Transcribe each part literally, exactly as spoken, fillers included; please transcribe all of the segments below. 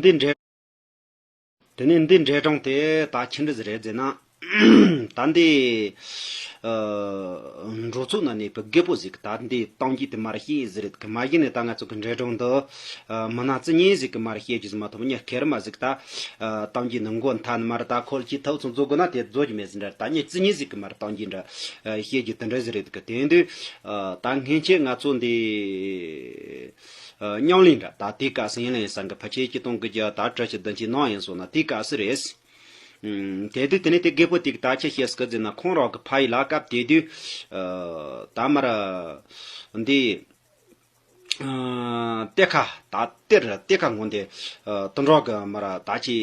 འདི་འདྲའི། དེ་ནས་འདི་འདྲའི་སྒྲུང་དེ་ད་ཆི་འདྲ་ཟིག་རེད་ཟེར་ན། ད་འདི། ཨ། འགྲོ་ཚོགས་ན་གནས་པའི་རྒད་པོ་ཟིག་ད་འདི་གཏམ་རྒྱུད་དེ་མར་བཤད་ཟིག་རེད་གི། མ་གཞི་ནས་ད་ང་ཚོ་གི་འདྲའི་སྒྲུང་འདི། ཨ། མི་སྣ་རྩི་ཉིན་ཟིག་གི་མར་བཤད་རྒྱུ་ཟིག་མ་གཏོགས་མྱི་སྐྱེ་ར་མ་ཟིག་ད། ཨ། གཏམ་རྒྱུད་ནི་མགོ་མཐའ་ནས་མར་ད་ཁོ་ལ་ཅི་ཐུབ་ཚོད་མཛོད་དགོས་ན་དེ་མཛོད་རྒྱུ་མེད་ཟིག་འདྲ། ད་མྱི་རྩི་ཉིན་ཟིག་གི་མར་གཏམ་རྒྱུད་འདྲ། ཨ། བཤད་རྒྱུ་དེ་འདྲ་ཟིག་རེད་གི། དེ་དུས། ཨ། ད་སྔན་ཆད་ང་ཚོ་འདི། ཨ། མཉམ་ལས་འདྲ་ད་དེའི་སྐབས་སུ་ཡིན་ལ་ཡིན་ས་གི་ཕལ་ཆེར་སྤྱི་སྟོང་དགུ་བརྒྱ་ད་བཅུ་གཅིག་བདུན་ཅུ་ནང་ཡིན་སོང་ན་དེའི་སྐབས་སུ་རེད། ཨུམ། དེ་དུས་དེ་ནས་དེ་རྒད་པོ་དེ་གི་ད་ཆི་བཤད་སྐད་ཟེར་ན་ཁོང་རང་གི་ཕ་ཡུལ་ལ་སྐབས་དེ་དུས། ཨ། ད་མར། འདི། ཨ། གཏེར་ཁ་ད་གཏེར་གཏེར་ཁ་སྔོན་དེ། ཨ། དུད་འགྲོ་གི་མར་ད་ཅི་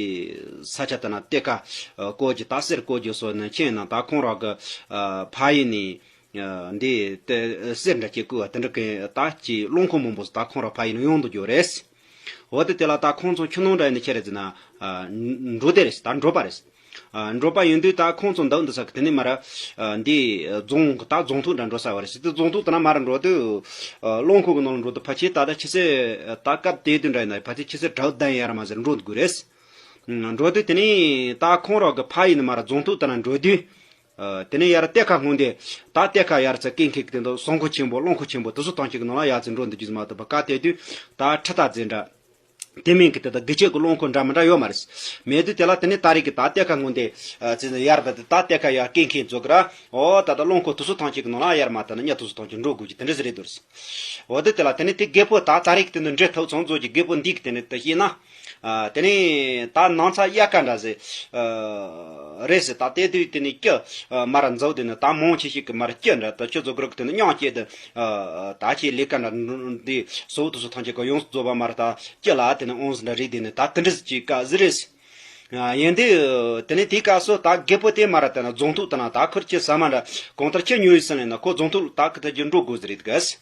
ས་ཆ་དེ་ན་གཏེར་ཁ། ཨ། བརྐོ་རྒྱུ་ད་གསེར་བརྐོ་རྒྱུ་སོགས་ནི་ཆེ་ན་ད་ཁོང་རང་གི། ཨ། ཕ་ཡུལ་ནས། ཨ། འདི་དེ་གསེར་འདྲ་ཅིག་བརྐོས་པ་དེ་འདྲ་གི་ད་ཅི་རླངས་འཁོར་མང་པོ་ད་ཁོང་རང་ཕ་ཡུལ་ནས་ཡོང་དུ་འགྱོ་རེད། འོ་དེ་དེ་ལ་ད་ཁོང་ཚོ་ཁྱིམ་ནང་འདྲ་ཡིན་ན་ཆི་རེད་ཟེར་ན། ཨ། འགྲོ་དེ་རེད། ད་འགྲོ་པ་རེད། ཨ། འགྲོ་པ་ཡིན་དུས་ད་ཁོང་ཚོ་འདུག་འདི་ས་གི་དེ་ནས་མར། ཨ། འདི་རྫོང་ད་རྫོང་ཐོག་འདྲ་འགྲོ་ས་བ་རེད་ཟེར་དུས་རྫོང་ཐོག་དེ་ན་མར་འགྲོ་དུས། ཨ། རླངས་འཁོར་གི་ནང་ལ་འགྲོ་དུས་ཕལ་ཆེར་ད་ལྟ་ཆི་ཟེར་ད་སྐབས་དེ་དུས་འདྲ་ཡིན་ན་ཕལ་ཆེར་ཆི་ཟེར་དྲུག་བདུན་ཡར་མར་ཟེར་འགྲོ་དགོས་རེད། ཨ། འགྲོ་དུས་དེ་ནས་ད་ཁོང་རང་གི་ཕ་ཡུལ་ནས་མར་རྫོང་ཐོག་དེ་ན་འགྲོ་དུས། ཨ། དེ་ནས་ཡར་གཏེར་ཁ་སྔོན་དེ། ད་གཏེར་ཁ་ཡར་ཚ་སྐེ་འཁེལ་གི་དེ་འདུག་ཟངས་འཁོར་ཆེན་པོ་རླངས་འཁོར་ཆེན་པོ་དེ་ཚོ་ཐང་ཅིག་གི་ནང་ལ་ཡར་ཚ་འགྲོ་འདུག་རྒྱུ་མ་གཏོགས་པ་ག་དེ་དུས་ད་ཁྲི་ཐག་རྫས་འདྲ། དེ་མིན་གི་དེ་དག་དགུ་ཆེ་གི་རླངས་འཁོར་འདྲ་མི་འདྲ་ཡོད་མ་རེད། མེད་དུས་དེ་ལ་དེ་ནས་ད་རེས་ཀྱི་ད་གཏེར་ཁ་སྔོན་དེ། ཨ། ཙི་ཙི་ཡར་བ་དེ་ད་གཏེར་ཁ་ཡར་སྐེ་འཁེལ་བཟོ་གི་ར། འོ་ད་ད་རླངས་འཁོར་དེ་ཚོ་ཐང་ཅིག་གི་ནང་ལ་ཡར་མར་ད་ནི་མྱི་དེ་ཚོ་ཐང་ཅིག་འགྲོ་དགོས་ཀྱི་དེ་འདྲ་ཟིག་རེད་འདུག་རེད། འོ་དེ་དེ་ལ་དེ་ནས་དེ་རྒད་པོ་ད་ད་རེས་ཀྱི་དེ་འདྲ་འདྲེ་ཐོག་ཚང་བཟོ་གི་རྒད་པོ་འདི་གི་དེ་ནས་དེ་ཤེས་ན། ཨ། དེ་ནས་ད་ནང་ཚ་དབྱར་ཁ་འདྲ་ཟེར། ཨ། རེད་ཟེར། ད་དེ་དུས་དེ་ནས་སྐྱི། ཨ། མར་འཛུགས་དེ་ནས་ད་མང་ཆེ་ཞིག་གི་མར་སྐྱི་འདྲ་ད་ཁྱོད་ཚོ་གི་རིགས་དེ་ནས་མྱང་སྐྱེ་དེ། ཨ། ད་ཁྱེད་ལས་ཀ་འདྲ་འདི་སོ་དེ་ཚོ་ཐང་ཆེ་གི་ཡོངས་སུ་རྫོགས་པ་མར་ད་སྐྱི་ལ་དེ་ནས་ཨོང་ཟི་འདྲ་རེད། དེ་ནས་ད་དེ་འདྲ་ཅིག་ཀ་ཟི་རེད། ཨ། ཡིན་དུས་དེ་ནས་དེའི་སྐབས་སུ་ད་རྒད་པོ་དེ་མར་དེ་ན་རྫོང་ཐོག་དེ་ན་ད་ཁུར་ཁྱི་ཟ་མ་འདྲ་གང་ལྟར་ཁྱི་ཉོ་ཡི་ཟིན་ལས་ན་ཁོ་རྫོང་ཐོག་ད་ཁི་ཐ་ཅི་འགྲོ་དགོས་ཟི་རེད་གི།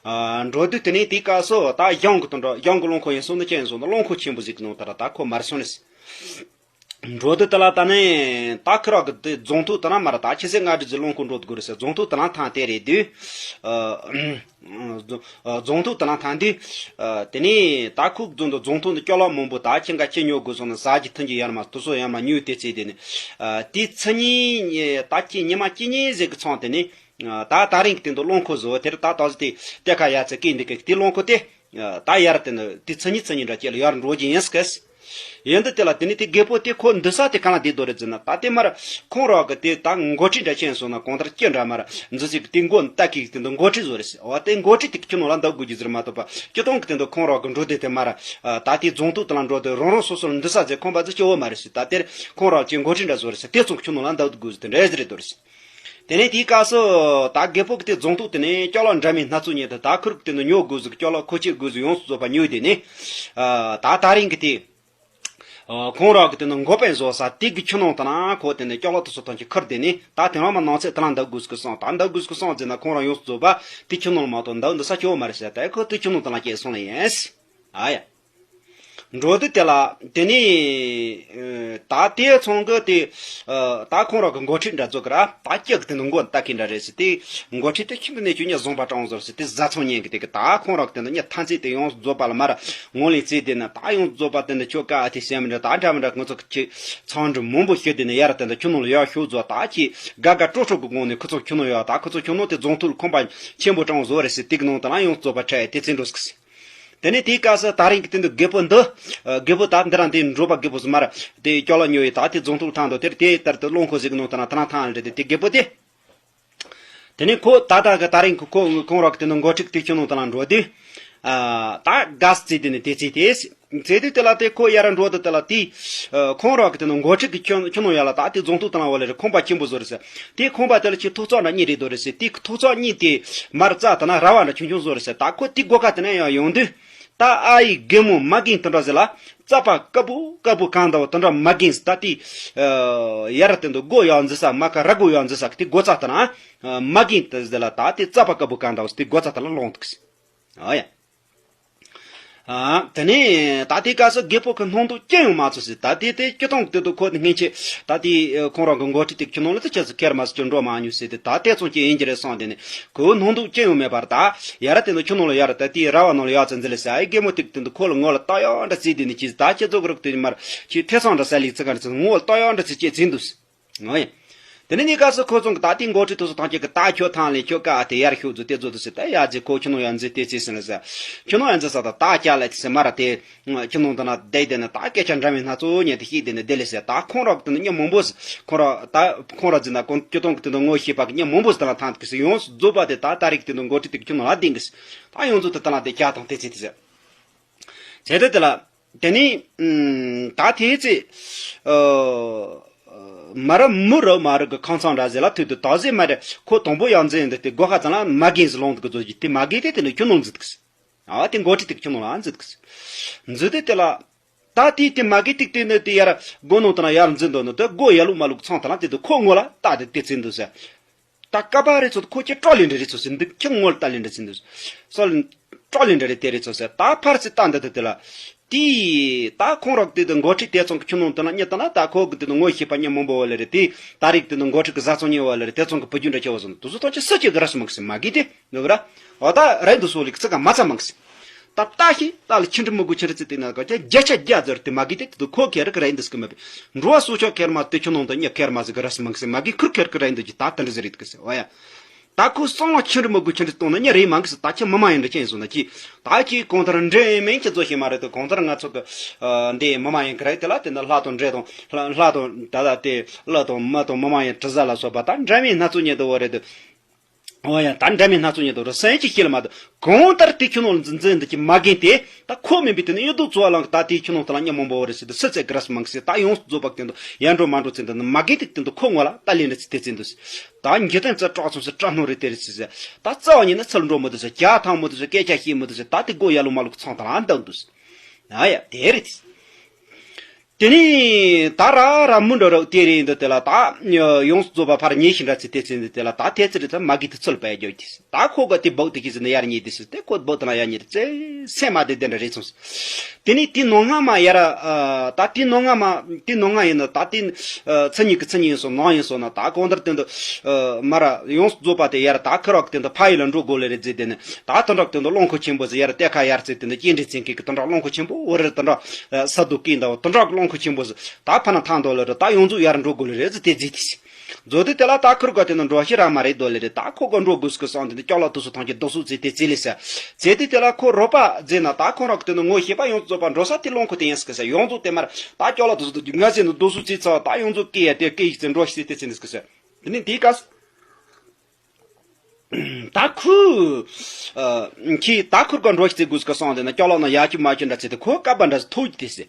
ཨ། འགྲོ་དུས་དེ་ནས་དེའི་སྐབས་སུ་ད་གཞུང་གི་དོན་དུ་གཞུང་གི་རླངས་འཁོར་ཡིན་སོང་ན་ཅི་ཡིན་སོང་ན་རླངས་འཁོར་ཆེན་པོ་ཟིག་གི་ནང་ད་ར་ད་ཁོ་མར་སོང་ནས། འགྲོ་དུས་དེ་ལ་ད་ནས་ད་ཁི་རག་གི་དེ་རྫོང་ཐོག་དེ་ན་མར་ད་ཆི་ཟེར་ང་འདྲི་ཟི་རླངས་འཁོར་འགྲོ་དགོས་རེད་ཟེར། རྫོང་ཐོག་དེ་ན་ཐང་དེ་རེད་དུས། ཨ། རྫོང་ཐོག་དེ་ན་ཐང་དུས། ཨ། དེ་ནས་ད་ཁུག་རྫོང་དུ་རྫོང་ཐོག་འདི་ཅོག་ལ་མང་པོ་ད་ཁྱི་འགའ་ཁྱི་ཉོ་དགོས་སོང་ན་ཟ་རྒྱུ་འཐུང་རྒྱུ་ཡར་མར་དེ་ཚོ་ཡར་མར་ཉོས་དེ་ཚེ་དེ་ནས། ཨ། དེ་ཚེ་ཉིན་ད་ཁྱི་ཉི་མ་གཅིག་གཉིས་ཟིག་གི་ཚང་དེ་ནས། ཨ། ད་ད་རིང་གི་དེ་འདུག་རླངས་འཁོར་བཟོ་དེར་ད་ད་གཟོད་དེ་གཏེར་ཁ་ཡར་ཚེ་སྐེ་འདི་གི་དེ་རླངས་འཁོར་དེ། ཨ། ད་ཡར་དེ་ནི་དེ་ཚེ་ཉིན་ཚེ་ཉིན་འདྲ་ཅིག་ལ་ཡར་འགྲོ་རྒྱུ་ཡིན་སྐད། ཡིན་དུས་དེ་ལ་དེ་ནི་དེ་རྒད་པོ་དེ་ཁོ་འདུག་ས་དེ་གང་ལ་བསྡད་དོ་རེད་ཟེར་ན། ད་དེ་མར་ཁོང་རང་གི་དེ་ད་འགོ་ཁྲིད་འདྲ་ཅན་སོང་ན་གང་ལྟར་སྐྱི་འདྲ་མར་འཛུལ་ཅིག་དེ་མགོ་བཏགས་ཀྱི་དེ་འདུག་འགོ་ཁྲིད་བཟོ་རེད་ཟེར། འོ་དེ་འགོ་ཁྲིད་དེ་ཁྱོད་ནང་ལ་འདུག་དགོས་རྒྱུ་ཟེར་མ་གཏོགས་པ་སྤྱི་སྟོང་གི་དེ་འདུག་ཁོང་རང་གི་འགྲོ་དེ་དེ་མར། ཨ། ད་དེ་རྫོང་ཐོག་དེ་ལ་འགྲོ་དེ་རང་རང་སོ་སོ་ལ་འདུག་ས་ཟེར་ཁོམ་པ་ཟེར་སྐྱོ་བོ་མ་རེད་ཟེར། ད་དེར་ཁོང་རང་ཅིག་འགོ་ཁྲིད་འདྲ་བཟོ་རེད་ཟེར། དེ་ཚོ་ཁྱོད་ནང་ལ་འདུག་དགོས་ཟེར་དེ་འདྲ་ཟེར་རེད་དོ་རེད་ཟེར། དེ་ནས་དེའི་སྐབས་སུ་ད་རྒད་པོ་གི་དེ་རྫོང་ཐོག་དེ་ནས་ཅོག་ལ་འདྲ་མིན་སྣ་ཚོགས་ཉོས་ཏེ་ད་ཁུར་གི་དེ་ནས་ཉོ་དགོས་ཟིག་ཅོག་ལ་ཁོ་ཆེ་དགོས་ཟིག་ཡོངས་སུ་རྫོགས་པ་ཉོས་དེ་ནས། ཨ། ད་ད་རིང་གི་དེ། ཨ། ཁོང་རང་གི་དེ་ནས་འགོ་དཔོན་བཟོ་ས་དེ་གི་ཁྱི་ནང་དུ་ན་ཁོ་དེ་ནས་ཅོག་ལ་དེ་ཚོ་ཐང་ཆེ་ཁུར་དེ་ནས་ད་དེ་རང་མ་ནང་ཚེ་དེ་ལ་འདུག་དགོས་ཟིག་གི་སོང་། ད་འདུག་དགོས་ཟིག་གི་སོང་ཟེར་ན་ཁོང་རང་ཡོངས་སུ་རྫོགས་པ་དེ་ཁྱི་ནང་ལ་མ་གཏོགས་འདུག་འདི་ས་ཁྱོ་མ་རེད་ཟེར། ད་ཁོ་དེ་ཁྱི་ནང་དུ་ན་སྐྱེས་སོང་ལ་ཡིན། ཨ་ཡ། འགྲོ་དུས་དེ་ལ་དེ་ནས། ཨ། ད་དེ་ཚང་གི་དེ། ཨ། ད་ཁོང་རང་གི་འགོ་ཁྲིད་འདྲ་བཟོ་གི་ར་ད་སྐྱི་གི་དེ་ནི་མགོ་བཏགས་ཀྱི་འདྲ་རེད་ཟེར། དེ་འགོ་ཁྲིད་དེ་ཁྱིམ་དུ་ནས་ཁྱོད་ཉིད་བཟང་པ་དྲང་བཟོ་ཟེར། དེ་བཟའ་ཚང་ཉན་གི་དེ་གི་ད་ཁོང་རང་གི་དེ་ནི་ཉིད་ཐང་ཚད་དེ་ཡོངས་སུ་རྫོགས་པ་ལ་མར་ངོ་ལས་བརྩིས་དེ་ནི་ད་ཡོངས་སུ་རྫོགས་པ་དེ་ནི་ཁྱོད་ཀ་ཨ་དེ་སེམས་འདྲ་ད་འདྲ་མི་འདྲ་ང་ཚོ་གི་ཚང་འདྲ་མང་པོ་ཤོད་དེ་ནི་ཡར་དེ་ནི་ཁྱོད་ནང་ལ་ཡར་ཤོད་བཟོ། ད་ཁྱི་དགའ་དགའ་སྤྲོ་སྤྲོ་གི་སྒོ་ནས་ཁོ་ཚོ་ཁྱོད་ནང་ཡར་ད་ཁོ་ཚོ་ཁྱོད་ནང་དེ་རྫོང་ཐོག་ལ་ཁོམ་པ་ཆེན་པོ་དྲང་བཟོ་རེད་ཟེར། དེ་གི་ནང་དེ་ལ་ཡོངས་སུ་རྫོགས་པ་ཁྲལ་དེ་ཚེ་འགྲོ་སྐྱིད། དེ་ནས་དེའི་སྐབས་སུ་ད་རིང་གི་དེ་འདུག་རྒད་པོ་འདི། རྒད་པོ་ད་འདི་རང་དེ་འགྲོ་པ་རྒད་པོ་སུ་མར་དེ་ཅོག་ལ་ཉོ་ཡི་ད་དེ་རྫོང་ཐོག་ཐང་དུ་དེར་དེ་ལྟར་དུ་རླངས་འཁོར་ཟིག་ནང་ད་ན་ད་ན་ཐང་རེད། དེ་དེ་རྒད་པོ་དེ། དེ་ནས་ཁོ་ད་ལྟ་གི་ད་རིང་གི་ཁོ་ཁོང་རག་གི་དེ་ནང་འགོ་ཁྲིད་དེ་ཁྱོད་ནང་ད་ན་འགྲོ་དུས། ཨ། ད་ག་སི་ཙི་དེ་ནས་དེ་ཙི་དེ། ཙི་དུས་དེ་ལ་དེ་ཁོ་ཡར་འགྲོ་དུས་དེ་ལ་དེ། ཨ། ཁོང་རག་གི་དེ་ནང་འགོ་ཁྲིད་ཀྱི་ཁྱོད་ཁྱོད་ནང་ཡར་ལ་ད་དེ་རྫོང་ཐོག་ད་ན་བ་ལེ་རེ་ཁོམ་པ་ཆེན་པོ་བཟོ་རེད་ཟེར། དེ་ཁོམ་པ་དེ་ལ་ཁྱི་ཐོག་ཚག་འདྲ་གཉིས་རེད་དོ་རེད་ཟེར། དེ་ཐོག་ཚག་གཉིས་དེ་མར་རྩ་ད་ན་ར་བ་འདྲ་ཆུང་ཆུང་བཟོ་རེད་ཟེར། ད་ཁོ་དེ་སྒོ་ཁ་དེ་ན་ཡང་ཡོང་དུས། ད་ཨ་ཡི་རྒན་མོ་མ་རྒན་དེ་འདྲ་ཟེར་ལ་རྩ་པ་དཀར་པོ་དཀར་པོ་གང་འདྲ་བ་དེ་འདྲ་མ་རྒན་ཟེར། ད་དེ་ཡར་དེ་འདུག་སྒོ་ཡར་འཛུལ་ས་མ་ཁ་ར་སྒོ་ཡར་འཛུལ་ས་དེ་སྒོ་རྩ་དེ་ན་མ་རྒན་དེ་ཟེར་ལ་ད་དེ་རྩ་པ་དཀར་པོ་གང་འདྲ་བ་ཟེར་དེ་སྒོ་རྩ་དེ་ལ་ལོང་འདུག་ཟེར། ཨ་ཡ། ཨ། དེ་ནས་ད་ལྟའི་སྐབས་སུ་རྒད་པོ་གི་སྣང་དུ་ཅི་ཡང་མ་ཚོར་ཟེར། ད་ལྟའི་དེ་སྤྱིར་བཏང་གི་དེ་དུ་ཁོ་དེ་སྔན་ཆད་ད་ལྟའི་ཁོང་རང་གི་འགོ་ཁྲིད་དེ་ཁྱོད་ནང་ལ་དེ་ཆ་ཚུ་ཁེར་མ་ཟེར་ཁྱོད་འགྲོ་མ་ཉུ་ཟེར་ཏེ། ད་ལྟའི་ཚོང་ཅི་ཡིན་གྱི་རེད་བསམ་དེ་ནས་ཁོའི་སྣང་དུ་ཅི་ཡང་མེད་པར། ད་ཡ་ར་དེ་ནས་ཁྱོད་ནང་ལ་ཡ་ར་ད་ལྟའི་ར་བ་ནང་ལ་ཡ་ཚ་འཛིན་ལ་ཟེར། ཨའི་རྒད་མོ་དེ་དེ་དུ་ཁོ་ལ་ངོ་ལ་ལྟ་ཡག་འདྲ་བྱས་དེ་ནས་ཁྱེད་ད་ཁྱེད་ཚོ་གི་རོགས་དེ་མར་ཁྱེད་ཐེ་ཚོམ་འདྲ་ཟ་ལི་ཚི་ག་འདྲ་ཚི་ངོ་ལ་ལྟ་ཡག་འདྲ་ཚི་ཅེས་འཛིན་འདུག་ཟེར། ཨོ་ཡ། དེ་ནས་ནི་སྐབས་སུ་ཁོ་ཚོ་གི་ད་ལྟའི་འགོ་ཁྲིད་དེ་ཚོ་ཐམས་ཅད་ཀྱིས་ད་ཁྱོད་ཐང་ལས་ཁྱོད་ཀ་ཨ་དེ་ཡར་ཤོག་ཟེར་དེ་ཚོ་དེ་ཟེར། ད་ཡ་ཟེར། ཁོ་ཁྱོད་ནང་ཡ་འཛིན་དེ་ཚེ་ཟིན་ལ་ཟེར། ཁྱོད་ནང་ཡ་འཛིན་ས་ད་ད་ཀྱ་ལ་དེ་ཟེར་མ་ར་དེ། ཁྱོད་ནང་དུ་ན་བསྡད་དེ་ནི་ད་སྐད་ཆ་འདྲ་མིན་སྣ་ཚོགས་ཉན་དེ་ཤེས་དེ་ནི་བསྡད་ལ་ཟེར། ད་ཁོང་རོགས་དེ་ནི་མྱི་མང་པོ་ཟེར། ཁོང་རོགས་ད་ཁོང་རོགས་འཛིན་ན་ཁོང་སྤྱིར་བཏང་གི་དེ་ནི་ངོ་ཤེས་པ་གི་མྱི་མང་པོ་ཟེར་ད་ལ་ཐང་དེ་ཟེར། ཡོངས་སུ་རྫོགས་པ་དེ་ད་ད་རིག་དེ་ནི་འགོ་ཁྲིད་དེ་ཁྱོད་ནང་ལ་བསྡད་གི་ཟེར། ད་ཡོངས་རྫོགས་དེ་ད་ལ་དེ་ཀྱ་དང་དེ་ཚེ་དེ་ཟེར། ཟེར་དེ་དེ་ལ། དེ་ནས་ཨུམ། ད་དེའི་ཚེ། ཨོ། མ་ར་མུ་ར་མ་ར་གི་ཁང་ཚང་འདྲ་ཟེར་ལ་ཐུག་དུས་ད་ཟེར་མ་རེད། ཁོ་དང་པོ་ཡང་འཛིན་འདི་དེ་སྒོ་ཁ་ཚང་ལ་མ་རྒན་ཟེར་ལོང་དུ་གི་བཟོ་གི་དེ་མ་རྒན་དེ་དེ་ནི་ཁྱོད་ནང་འཛིན་འདུག་ཟེར། ཨ་དེ་འགོ་ཁྲིད་དེ་ཁྱོད་ནང་ལ་འཛིན་འདུག་ཟེར། འཛིན་དེ་དེ་ལ། ད་དེའི་དེ་མ་རྒན་ཏིག་དེ་ནི་དེ་ཡར་སྒོ་ནང་དུ་ན་ཡར་འཛིན་འདུག་ནི་དེ་སྒོ་ཡར་ལུག་མ་ལུག་ཚང་དུ་ན་དེ་དེ་ཁོ་ངོ་ལ་ལྟ་དེ་དེ་འཛིན་འདུག་ཟེར། ད་ཀ་པ་རེ་ཚོ་ཁོ་ཁྱེད་སྐྲག་ལེ་འདྲ་རེ་ཚོ་ཟེར། འདི་ཁྱེད་ངོ་ལ་ལྟ་ལེ་འདྲ་ཟེར་འདུག་སོ་ལ་སྐྲག་ལེ་འདྲ་རེ་དེ་རེ་ཚོ་ཟེར། ད་ཕར་ཚེ་ལྟ་འདི་དེ་དེ་ལ། དེ་ད་ཁོང་རོགས་དེ་དུ་འགོ་ཁྲིད་དེ་ཚོ་གི་ཁྱོད་ནང་དུ་ན་གཉིད་ལྟ་ན་ད་ཁོ་གི་དེ་དུ་ངོ་ཤེས་པ་མྱི་མང་པོ་བ་ལེ་རེ། དེ་ད་རིག་དེ་དུ་འགོ་ཁྲིད་གི་བཟའ་ཚང་ཉེ་བ་ལེ་རེ། དེ་ཚོ་གི་བུ་རྒྱུད་འདྲ་ཆེ་བ་ཟེར་འདུག་དུ་སུ་ཐོག་ཆེ་ས་ཆེ་གི་ར་སུ་མ་གི་དེ་ནོ་གི་ར། འོ་ད་རེ་འདུག་སོ་ལེ་གི་ཚིག་ག་མ་ཚ་མ་གི་ཟེར། ད་ལྟ་ཞིག་ལྟ་ལ་ཆི་འདྲ་མི་དགོས་ཆི་འདྲ་ཚིག་དེ་ན་ག་ཅག་བརྒྱ་ཆ་བརྒྱ་ཟེར་དེ་མ་གི་དེ་དེ་ཁོ་ཁེར་གི་རེད་འདུག་གི་མ་པི། འགྲོ་བ་སུ་ཆོག་ཁེར་མ་དེ་ཁྱོད་ནང་དུ་གཉིད་ཁེར་མ་ཟིག་གི་ར་སུ་མ་གི་ཟེར། མ་གི་ཁུར་ཁེར་གི་རེད་འདུག་ཅི་ད་དེ་འདྲ་ཟེར་རེད་གི་ཟེར། འོ་ཡ། ད་ཁོ་སང་ལ་ཆི་འདྲ་མི་དགོས་ཆི་འདྲ་གཏོང་ན་གཉིད་རེད་མ་གི་ཟེར། ད་ཁྱེད་མི་མ་ཡིན་འདྲ་ཁྱེད་ཡིན་སོང་ན་ཅི། ད་ཁྱེད་གང་ལྟར་འདྲེ་མིན་ཁྱེད་ཚོ་ཤེས་མ་རེད་དེ། གང་ལྟར་ང་ཚོ་གི་འདི་མི་མ་ཡིན་གི་རེད་དེ་ལ། དེ་ནི་ལྷ་དང་འདྲེ་དང་ལྷ་དང་ད་ལ་དེ་ལྷ་དང་མི་དང་མི་མ་ཡིན་དྲི་ཟ་ལ་སོགས་པ་ད་འདྲ་མིན་སྣ་ཚོགས་ཉིད་དུ་བ་རེད་དེ། འོ་ཡ། ད་འདྲ་མིན་སྣ་ཚོགས་ཉིད་དུ་རུ་སེམས་ཀྱི་ཤེས་ལ་མ་དུ་གང་ལྟར་དེ་ཁྱོད་ནང་ལ་འཛིན་འཛིན་འདི་ཀྱི་མ་རྒན་དེ་ད་ཁོ་མིན་པའི་དེ་ནི་གཡུ་དུ་ཚོ་བ་ལང་གི་ད་དེའི་ཁྱོད་ནང་དུ་ལ་མྱི་མང་པོ་བ་རེད་ཟེར་དུ་སི་ཚེ་གི་ར་སུ་མང་གི་ཟེར། ད་ཡོངས་སུ་རྫོགས་པ་གི་དེ་འདུ་ཡར་འགྲོ་མར་འགྲོ་ཚེ་འདི་ནི་མ་རྒན་དེ་དེ་འདུ་ཁོ་ངོ་ལ་ད་ལེན་རེ་ཚེ་དེ་ཚེ་འདུ་ཟེར། ད་འགྱུར་དོན་ཚེ་སྐྲག་སོང་ཟེར་སྐྲག་སྣང་རེ་དེ་རེ་ཚེ་ཟེར། ད་རྩ་བ་ཉིད་ནི་ཚུར་འགྲོ་མི་འདུག་ཟེར། རྒྱ་ཐང་མི་འདུག་ཟེར། སྐད་ཆ་བཤད་མི་འདུག་ཟེར། ད་དེ་སྒོ་ཡར་ལུག་མར་ལུག་ཚང་དང་ལ་འདུག་འདུག་ཟེར། ཨ་ཡ་དེ་རེད་དེ། དེ་ནས་ད་ར་ར་མུ་འགྲོ་རོགས་དེ་རེད་འདི་དེ་ལ་ད་ཡོངས་སུ་རྫོགས་པ་ཕར་ཉེ་ཞིང་འདྲ་ཚེ་དེ་ཚེ་འདི་དེ་ལ་ད་དེ་ཚེ་རེད་ད་མ་གི་དེ་ཚུར་བས་རྒྱོ་དེ་ད་ཁོ་ག་དེ་སྦུག་དེ་གི་ཟེར་ན་ཡར་ཉེ་དེ་ཟེར་ཏེ་ཁོ་སྦུག་དེ་ལ་ཡར་ཉེ་དེ་ཚེ་སེམས་མ་བདེ་དེ་འདྲ་རེད་སོང་ཟེར། དེ་ནས་དེ་ནང་ང་མ་ཡར་ད་དེ་ནང་ང་མ་དེ་ནང་ང་ཡིན་ན་ད་དེ་ཚེ་ཉིད་ཀྱི་ཚེ་ཉིད་ཡིན་སོང་ནང་ཡིན་སོང་ན་ད་གང་ལྟར་དེ་འདི་མ་ར་ཡོངས་སུ་རྫོགས་པ་དེ་ཡར་ད་ཁི་རོག་དེ་འདི་ཕ་ཡུལ་ལ་འགྲོ་དགོས་ལེ་རེད་ཟེར་དེ་ནི་ད་དེ་འདྲ་དེ་འདི་རླངས་འཁོར་ཆེན་པོ་ཟེར་ཡར་གཏེར་ཁ་ཡར་ཚེ་དེ་འདི་སྐྱེལ་འདྲེན་ཚན་གི་གི་དེ་འདྲ་རླངས་འཁོར་ཆེན་པོ་འོ་རེད་དེ་འདྲ། ས་རྡོ་སྐྱེས་འདྲ་བོ་དེ་འདྲ་གི་རླངས་འཁོར་ཆེན་པོ་ཟེར་ད་ཕ་ན་ཐང་དོ་ལེ་རེད། ད་ཡོངས་རྫོགས་ཡར་འགྲོ་དགོས་ལེ་རེད་ཟེར་དེ་བརྫིས་ཏེ་ཟེར། མཛོ་དེ་དེ་ལ་ད་ཁུར་ག་དེ་ནི་འགྲོ་ཤི་ར་མ་རེད་དོ་ལེ་རེད། ད་ཁོ་ག་འགྲོ་དགོས་སུ་གི་སོང་དེ་ནི་སྐྱོ་ལ་དུ་སུ་ཐང་གི་རྡོ་སུ་ཚེ་དེ་ཚེ་ལེ་ཟེར། ཚེ་དེ་དེ་ལ་ཁོ་རོགས་པ་བརྫིས་ན་ད་ཁོ་རོགས་གི་དེ་ནི་ངོ་ཤེས་པ་ཡོངས་རྫོགས་པ་འགྲོ་ས་དེ་རླངས་འཁོར་དེ་ཡིན་སུ་གི་ཟེར། ཡོངས་རྫོགས་དེ་མར་ད་སྐྱོ་ལ་དུ་སུ་དུ་ང་ཚེ་ནི་རྡོ་སུ་ཚེ་ཚ་བ་ད་ཡོངས་རྫོགས་སྐད་ཡ་དེ་སྐད་ཡིག་ཚེ་འགྲོ་ཤི་ཚེ་དེ་ཚེ་ནི་སུ་གི་ཟེར། དེ་ནི་དེའི་སྐབས་སུ། ད་ཁོས། ཁྱེད་ད་ཁུར་ག་འགྲོ་ཤི་ཚེ་དགོས་སུ་གི་སོང་དེ་ན་སྐྱོ་ལོག་ན་ཡ་ཁྱུ་མ་ཁྱུ་འདྲ་ཚེ་དེ་ཁོ་ཀ་པ་འདྲ་ཐོག་ཏེ་ཟེར།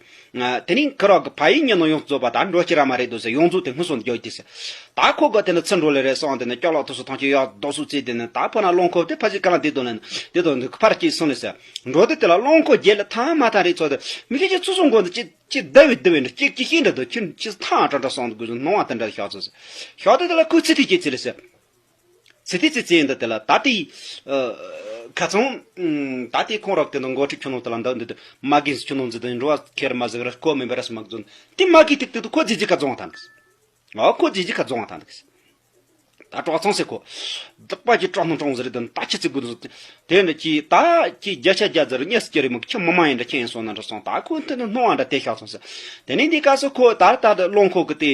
དེ་ནི་ཁུ་རོག་གི་ཕ་ཡི་ཉིན་ནང་ཡོངས་རྫོགས་པ་ད་འགྲོ་ཤི་ར་མ་རེད་དོ་ཟེར། ཡོངས་རྫོགས་དེ་སྔུན་སོང་འགྱོ་ཏེ་ཟེར། ད་ཁོ་ག་དེ་ན་ཚུར་འགྲོ་ལེ་རེད་སོང་དེ་ན་སྐྱོ་ལོག་ཐུག་སོ་ཐང་ཆུ་ཡག་རྡོ་སུ་ཚེ་དེ་ན་ད་ཕོ་ན་རླངས་འཁོར་དེ་ཕ་ཅིག་ག་ལ་དེ་དོ་ན་དེ་དོ་འདི་ཕར་སྐྱེས་སོང་ལེ་ཟེར། འགྲོ་དེ་དེ་ལ་རླངས་འཁོར་རྒྱལ་ལ་ཐང་མ་ཐང་རེད་ཚོ་དེ་མི་ཁྱེད་ཀྱི་ཚུ་སོང་དགོ་འདི་ཅི་ཅི་བདེ་བའི་བདེ་བའི་འདྲ་ཅིག་ཅི་ཤེས་འདྲ་དོ་ཁྱོད་ཅི་ཐང་ཨ་ཏྲ་ཏྲ་སོང་དགོས་སོ་ནོ་ཨ་ཏ་འདྲ་ཤག་ཚོ་ཟེར། ཤག་དེ་དེ་ལ་ཁོས་ཚེ་དེ་སྐྱེས་ཚེ་ལེ་ཟེར། ཚེ་དེ་ཚེ་ཚེ་ཡིན་ད་དེ་ལ་ད་དེ། ཁ་ཚང་། ད་དེ་ཁོང་རོགས་དེ་ནང་འགོ་ཁྲིད་ཁྱོད་ནང་དེ་ལ་འདི་འདི་མ་གིན་ཁྱོད་ནང་འཛི་དང་འགྲོ་བ་ཁེར་མ་ཟིག་ར་ཁོ་མིན་པ་ར་སུ་མ་གི་ཛོན་དེ་མ་གི་ཏིག་ཏིག་ཏུ་ཁོ་ཛི་ཛི་ཁ་རྫོང་བ་ཐང་གི། ཨ་ཁོ་ཛི་ཛི་ཁ་རྫོང་བ་ཐང་གི། ད་གྲོགས་ཚང་སེ་ཁོ། བདག་པ་གི་གྲོགས་ནང་གྲོང་ཟེར་དང་ད་ཁྱི་ཚིག་དགོས་འདུག་དེ་འདྲ་ཁྱི་ད་ཁྱི་བརྒྱ་ཆ་བརྒྱ་ཟེར་གཉིས་སུ་ཁྱེར་རེ་མོ་ཁྱི་མི་མ་ཡིན་འདྲ་ཁྱི་ཡིན་སོང་ན་འདྲ་སོང་ད་ཁོ་འདི་ནི་སྣང་བ་འདྲ་དེ་ཤག་སོང་ཟེར། དེ་ནས་འདི་སྐབས་སུ་ཁོ་ད་ད་རླངས་འཁོར་གི་དེ།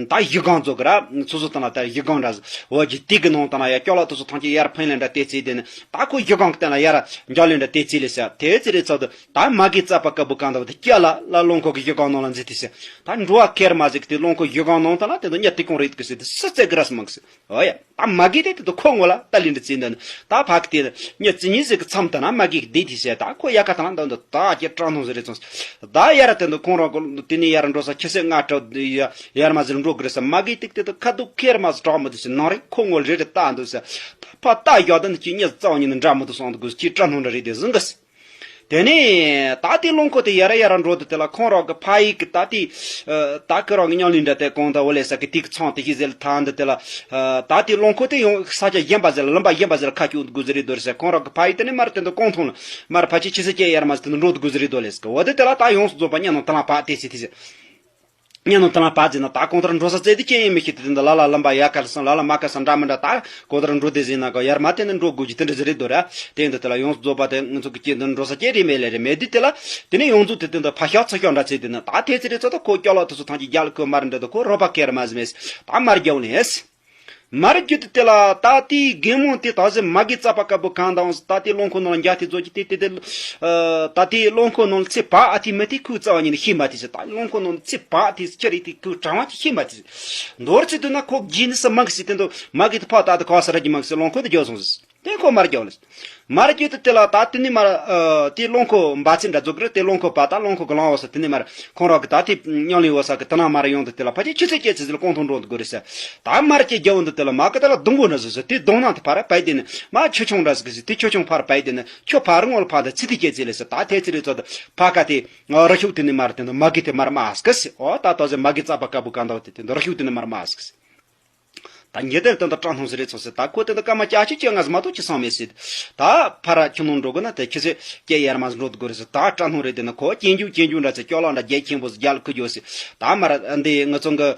ད་གཞི་སྒང་ཚོ་གི་ར་སོ་སོ་དང་ལ་ད་གཞི་སྒང་འདྲ་འོ་གི་དེ་གི་ནང་དང་ལ་ཡ་སྐྱོ་ལ་དུ་སོ་ཐང་ཆེ་ཡར་ཕན་ལེ་འདྲ་དེ་ཚེ་དེ་ནི་ད་ཁོ་གཞི་སྒང་གི་སྟེང་ལ་ཡར་འཇག་ལེ་འདྲ་དེ་ཚེ་ལེ་ཟེར་དེ་ཚེ་རེ་ཚོ་དུ་ད་མ་གི་རྩ་པ་ཀ་བུ་གང་འདྲ་བ་དེ་སྐྱ་ལ་ལ་རླངས་འཁོར་གི་གཞི་སྒང་ནང་ལ་འཛི་དེ་ཟེར། ད་འགྲོ་བ་ཁེར་མ་ཟིག་དེ་རླངས་འཁོར་གཞི་སྒང་ནང་དང་ལ་དེ་ཚོ་གཉིད་དེ་གང་རེད་གི་ཟེར་དེ་སུ་རྩེ་གི་ར་སུ་མ་གི་ཟེར། ཨོ་ཡ། ད་མ་གི་དེ་དེ་དུ་ཁོ་ངོ་ལ་ད་ལི་འདྲི་ཙི་འདི་ནི་ད་ཕ་གི་དེ་ནི་ཉི་ཙི་ཉི་ཟིག་གི་མཚམས་ད་ན་མ་གི་གི་དེ་དེ་ཟེར། ད་ཁོ་ཡ་ཁ་ད་ན་འདི་འདི་ད་ཀྱི་སྐྲག་སྣང་ཟེར་རེ་ཙང་ད་ཡ་ར་དེ་འདི་ཁོང་རང་གི་དེ་ནི་ཡ་ར་འགྲོ་ས་ཁྱི་སེ་ང་སྐྲག་ཡ་ཡར་མ་ཟེར་འགྲོ་གི་རེད་ས་མ་གི་དེ་དེ་དུ་ཁ་དུ་ཁེར་མ་ཟེར་སྐྲག་མི་དེ་ཟེར་ནང་རེ་ཁོ་ངོ་རེ་རེ་ད་འདི་ཟེར། ཕ་ད་ཡ་དེ་ནི་ཁྱི་ཉི་ཙི་ཙ་བ་ཉི་ནི་འདྲ་མི་དུ་སོང་དུ་གི་ཁྱི་སྐྲག་སྣང་འདྲ་རེད་དེ་ཟིན་གི་ཟེར། དེ་ནས་ད་དེ་རླངས་འཁོར་དེ་ཡར་ཡར་འགྲོ་དུས་དེ་ལ་ཁོང་རང་གི་ཕ་ཡུལ་གྱི་ད་དེ་ད་ཁོ་རང་གི་ཉམས་ལེན་འདྲ་དེ་གང་ལྟར་འོ་ལས་ས་གི་དེ་གི་ཚང་དེ་ཤི་ཟེར་ཐང་འདི་དེ་ལ་ད་དེ་རླངས་འཁོར་དེ་ཡང་ས་ཆ་གཞན་པ་ཟེར་ལ་ལུང་པ་གཞན་པ་ཟེར་ལ་ཁ་སྐྱོད་དགོས་ཟེར་རེད་འདུག་ཟེར། ཁོང་རང་གི་ཕ་ཡུལ་དེ་ནས་མར་དེ་འདུག་གོང་ཐོང་ལ་མར་ཕ་ཆེ་ཆེ་ས་སྐྱེ་ཡར་མ་ཟེར་དེ་འདུག་འགྲོ་དགོས་ཟེར་རེད་འདུག་ལས་ཀ་འོ་དེ་དེ་ལ་ད་ཡོངས་སུ་རྫོགས་པ་གཉའ་ནང་དེ་ལ་ཕ་དེ་ཟེར་དེ་ཟེར། གཉའ་ནང་དེ་ལ་ཕ་ཟེར་ན་ད་གང་ལྟར་འགྲོ་ས་བཙལ་དུས་སྐྱེ་ཡིན་མི་ཤེས་དེ་དེ་འདུག་ལ་ལ་ལུང་པ་ཡ་གར་སོང་ལ་ལ་མ་གར་སོང་འདྲ་མི་འདྲ་ད་གང་ལྟར་འགྲོ་དེ་ཟེར་ན་ག་ཡར་མ་དེ་ནས་འགྲོ་དགོས་ཀྱི་དེ་འདྲ་ཟེར་རེད་འདུག་ར། དེ་འདི་དེ་ལ་ཡོངས་སུ་རྫོགས་པ་དེ་ང་ཚོ་གི་སྐྱེ་འདི་འགྲོ་ས་སྐྱེ་རེད་མེད་ལས་རེད་མེད་དུས་དེ་ལ་དེ་ནས་ཡོངས་རྫོགས་དེ་དེ་འདི་ཕ་ཤག་ཚ་ཤག་འདྲ་ཚེ་དེ་ནི་ད་དེ་ཚེ་རེད་ཚོ་ད་ཁོ་སྐྱོ་ལོག་དེ་ཚོ་ཐང་གི་རྒྱལ་ཁོ་མར་འདི་དུ་ཁོ་རོ་པ་ཀེར་མ་ཟི་མེད་ད་མར་རྒྱབ་ནས། མར་རྒྱུ་དེ་དེ་ལ་ད་དེའི་རྒན་མོ་དེ་ད་ཟེ་མ་གི་རྩ་པ་དཀར་པོ་གང་དང་ད་དེ་རླངས་འཁོར་ནང་ལ་འཇག་དེ་ཚོ་གི་དེ་དེ་དེ་ད་དེ་རླངས་འཁོར་ནང་ལ་ཚེ་བག་ཨ་ཐི་མེ་ཐི་ཁུག་རྩ་བ་ཉིད་ནས་ཤེས་མ་ཐི་ཟེར། ད་རླངས་འཁོར་ནང་ལ་ཚེ་བག་ཐི་ཟེར་ཅི་རེད་དེ་ཁུག་གྲང་བ་ཅི་ཤེས་མ་ཐི་ཟེར། མདོར་ཚིག་དུ་ན་ཁོ་རྗེས་ནས་སུ་མ་གི་ཟེར་དེ་འདུག་མ་གི་དེ་ཕ་ད་དེ་ག་ས་ར་གི་མ་གི་ཟེར་རླངས་འཁོར་དེ་རྒྱབ་སོང་ཟེར། དེ་ཁོ་མར་རྒྱབ་ལ། མར་རྒྱུ་དེ་དེ་ལ་ད་དེ་ནི་མར་ཨ་དེ་རླངས་འཁོར་འབའ་ཚིག་འདྲ་རྫོགས་ཀྱི་རེད། དེ་རླངས་འཁོར་བ་ད་རླངས་འཁོར་གི་ལང་བ་ས་དེ་ནི་མར་ཁོང་རང་གི་ད་དེ་མཉམ་ལེན་བ་ས་གི་དེ་ན་མར་ཡོང་དུ་དེ་ལ་ཕ་ཆེ་ཆེ་ཚེ་ཆེ་ཚེ་ལ་གོང་ཐོང་འགྲོ་འདུག་གི་རེད་ཟེར། ད་མར་ཀྱི་རྒྱབ་འདི་དེ་ལ་མ་གི་དེ་ལ་སྡུག་པོ་ན་ཟེར་ཟེར། དེ་གདོང་ན་དེ་ཕར་བལ་དེ་ནི་མ་ཆུ་ཆུང་འདྲ་ཟེར་གི་ཟེར། དེ་ཆུ་ཆུང་ཕར་བལ་དེ་ནི་ཁྱོད་ཕར་ངོ་ལ་ཕར་དེ་ཚི་དེ་སྐྱེ་ཚེ་ལས་ཟེར། ད་དེ་ཚེ་རེད་ཚོ་དེ་ཕ་ག་དེ་ར་ཤུག་དེ་ནི་མར་དེ་ནི་མ་གི་དེ་མར་མ་ཨ་སྐ་ཟེར། ཨོ་ད་ད་ཟེར་མ་གི་རྩ་པ་དཀར་པོ་གང་འདྲ་བ་དེ་དེ་འདི་ར་ཤུག་དེ་ནི་མར་མ་ཨ་སྐ་ཟེར། ད་ཉེ་དེར་དེ་འདྲ་སྐྲག་སྣང་ཟེར་རེད་ཚོ་ཟེར། ད་ཁོ་དེ་འདྲ་སྐར་མ་བརྒྱད་ཅུ་གྱ་ལྔ་ཟིན་མ་གཏོགས་ཅི་སོང་མེད་ཟེར། ད་ཕར་ཁྱིམ་ནང་འགྲོ་དགོས་ན་དེ་ཁྱི་ཚེ་སྐྱེ་ཡར་མ་འགྲོ་དགོས་རེད་ཟེར། ད་སྐྲག་སྣང་རེད། དེ་ན་ཁོ་སྐྱེ་འཇུག་སྐྱེ་འཇུག་འདྲ་ཚེ་སྐྱོ་ལག་འདྲ་རྒྱལ་ཆེན་པོ་ཟེར་རྒྱལ་ཁུ་རྒྱོ་ཟེར། ད་མར་འདི་ང་ཚོ་གི་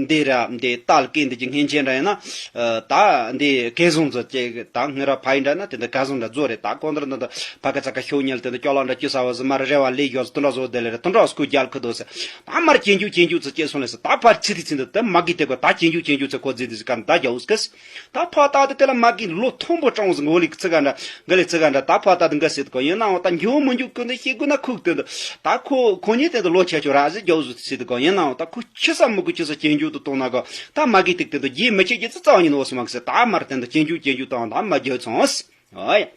འདི་ར་འདི་ཏཱ་ལ་སྐད་འདི་ཀྱི་སྔན་ཆད་འདྲ་ཡིན་ན་ད་འདི་གེ་བཟང་ཟེར་ཅེས་ད་ངེད་ར་ཕ་ཡིན་འདྲ་ན་དེ་འདྲ་ག་བཟང་འདྲ་བཟོ་རེད། ད་གོང་ལྟར་འདི་འདྲ་ཕ་གི་ཚ་ག་ཤོག་ཉལ་དེ་འདྲ་སྐྱོ་ལག་འདྲ་སྐྱུ་ས་བ་ཟེར་མར་རེ་བ་ལས་ཡོད་ཟེར། དེ་འདྲ་བཟོ་དེ་ལས་རེད། དེ་འདྲ་སྐུ་རྒྱལ་ཁུ་རྒྱོ་ཟེར། ད་མར་སྐྱེ་འཇུག་སྐྱེ་འཇུག་ཚེ་སྐྱེ་སོང་ལས་ཟེར། ད་ཕར་ཚི་དེ་ཚི་འདི་ད་མ་གི་དེ་གོ་ད་སྐྱེ་འཇུག་སྐྱེ་འཇུག་ཚེ་ཁོ་ཟེར་དེ་ཟེར་ག་ད་རྒྱ་འུ་སྐད་ཟེར། ད་ཕ་ད་དེ་དེ་ལ་མ་གི་ལོ་མཐོན་པོ་སྤྲང་བོ་ཟེར། འོ་ལི་ཚི་ག་འདྲ་འགའ་ལི་ཚི་ག་འདྲ། ད་ཕ་ད་དེ་འགའ་ཟེར་དེ་གོ་ཡིན་ནའང་ད་འགྱོ་མི་འགྱོ་ཀུན་ཏུ་ཤེས་དགོས་ན་ཁུག་དེ་འདི་ད་ཁོ་ཁོ་གཉིས་དེ་འདི་ལོ་ཆེ་ཆུང་ར་ཟེར་རྒྱ་འུ་ཟེར་དེ་གོ་ཡིན་ནའང་ད་ཁོ་ཆི་ས་མི་དགོས་ཆི་ས་སྐྱེ་འཇུག་ཏུ་གཏོང་ན་གོ་ད་མ་གི་དེ་དེ་འདི་རྗེས་མི་ཆེ་རྒྱུ་ཚི་རྩ་བ་ཉིད་ནས་འོ་སུ་མ་གི་ཟེར། ད་མར་དེ་འདི་སྐྱེ་འཇུག་སྐྱེ་འཇུག་དང་ད་མ་རྒྱ་འུ་ཚང་ཟེར། ཨོ་ཡ།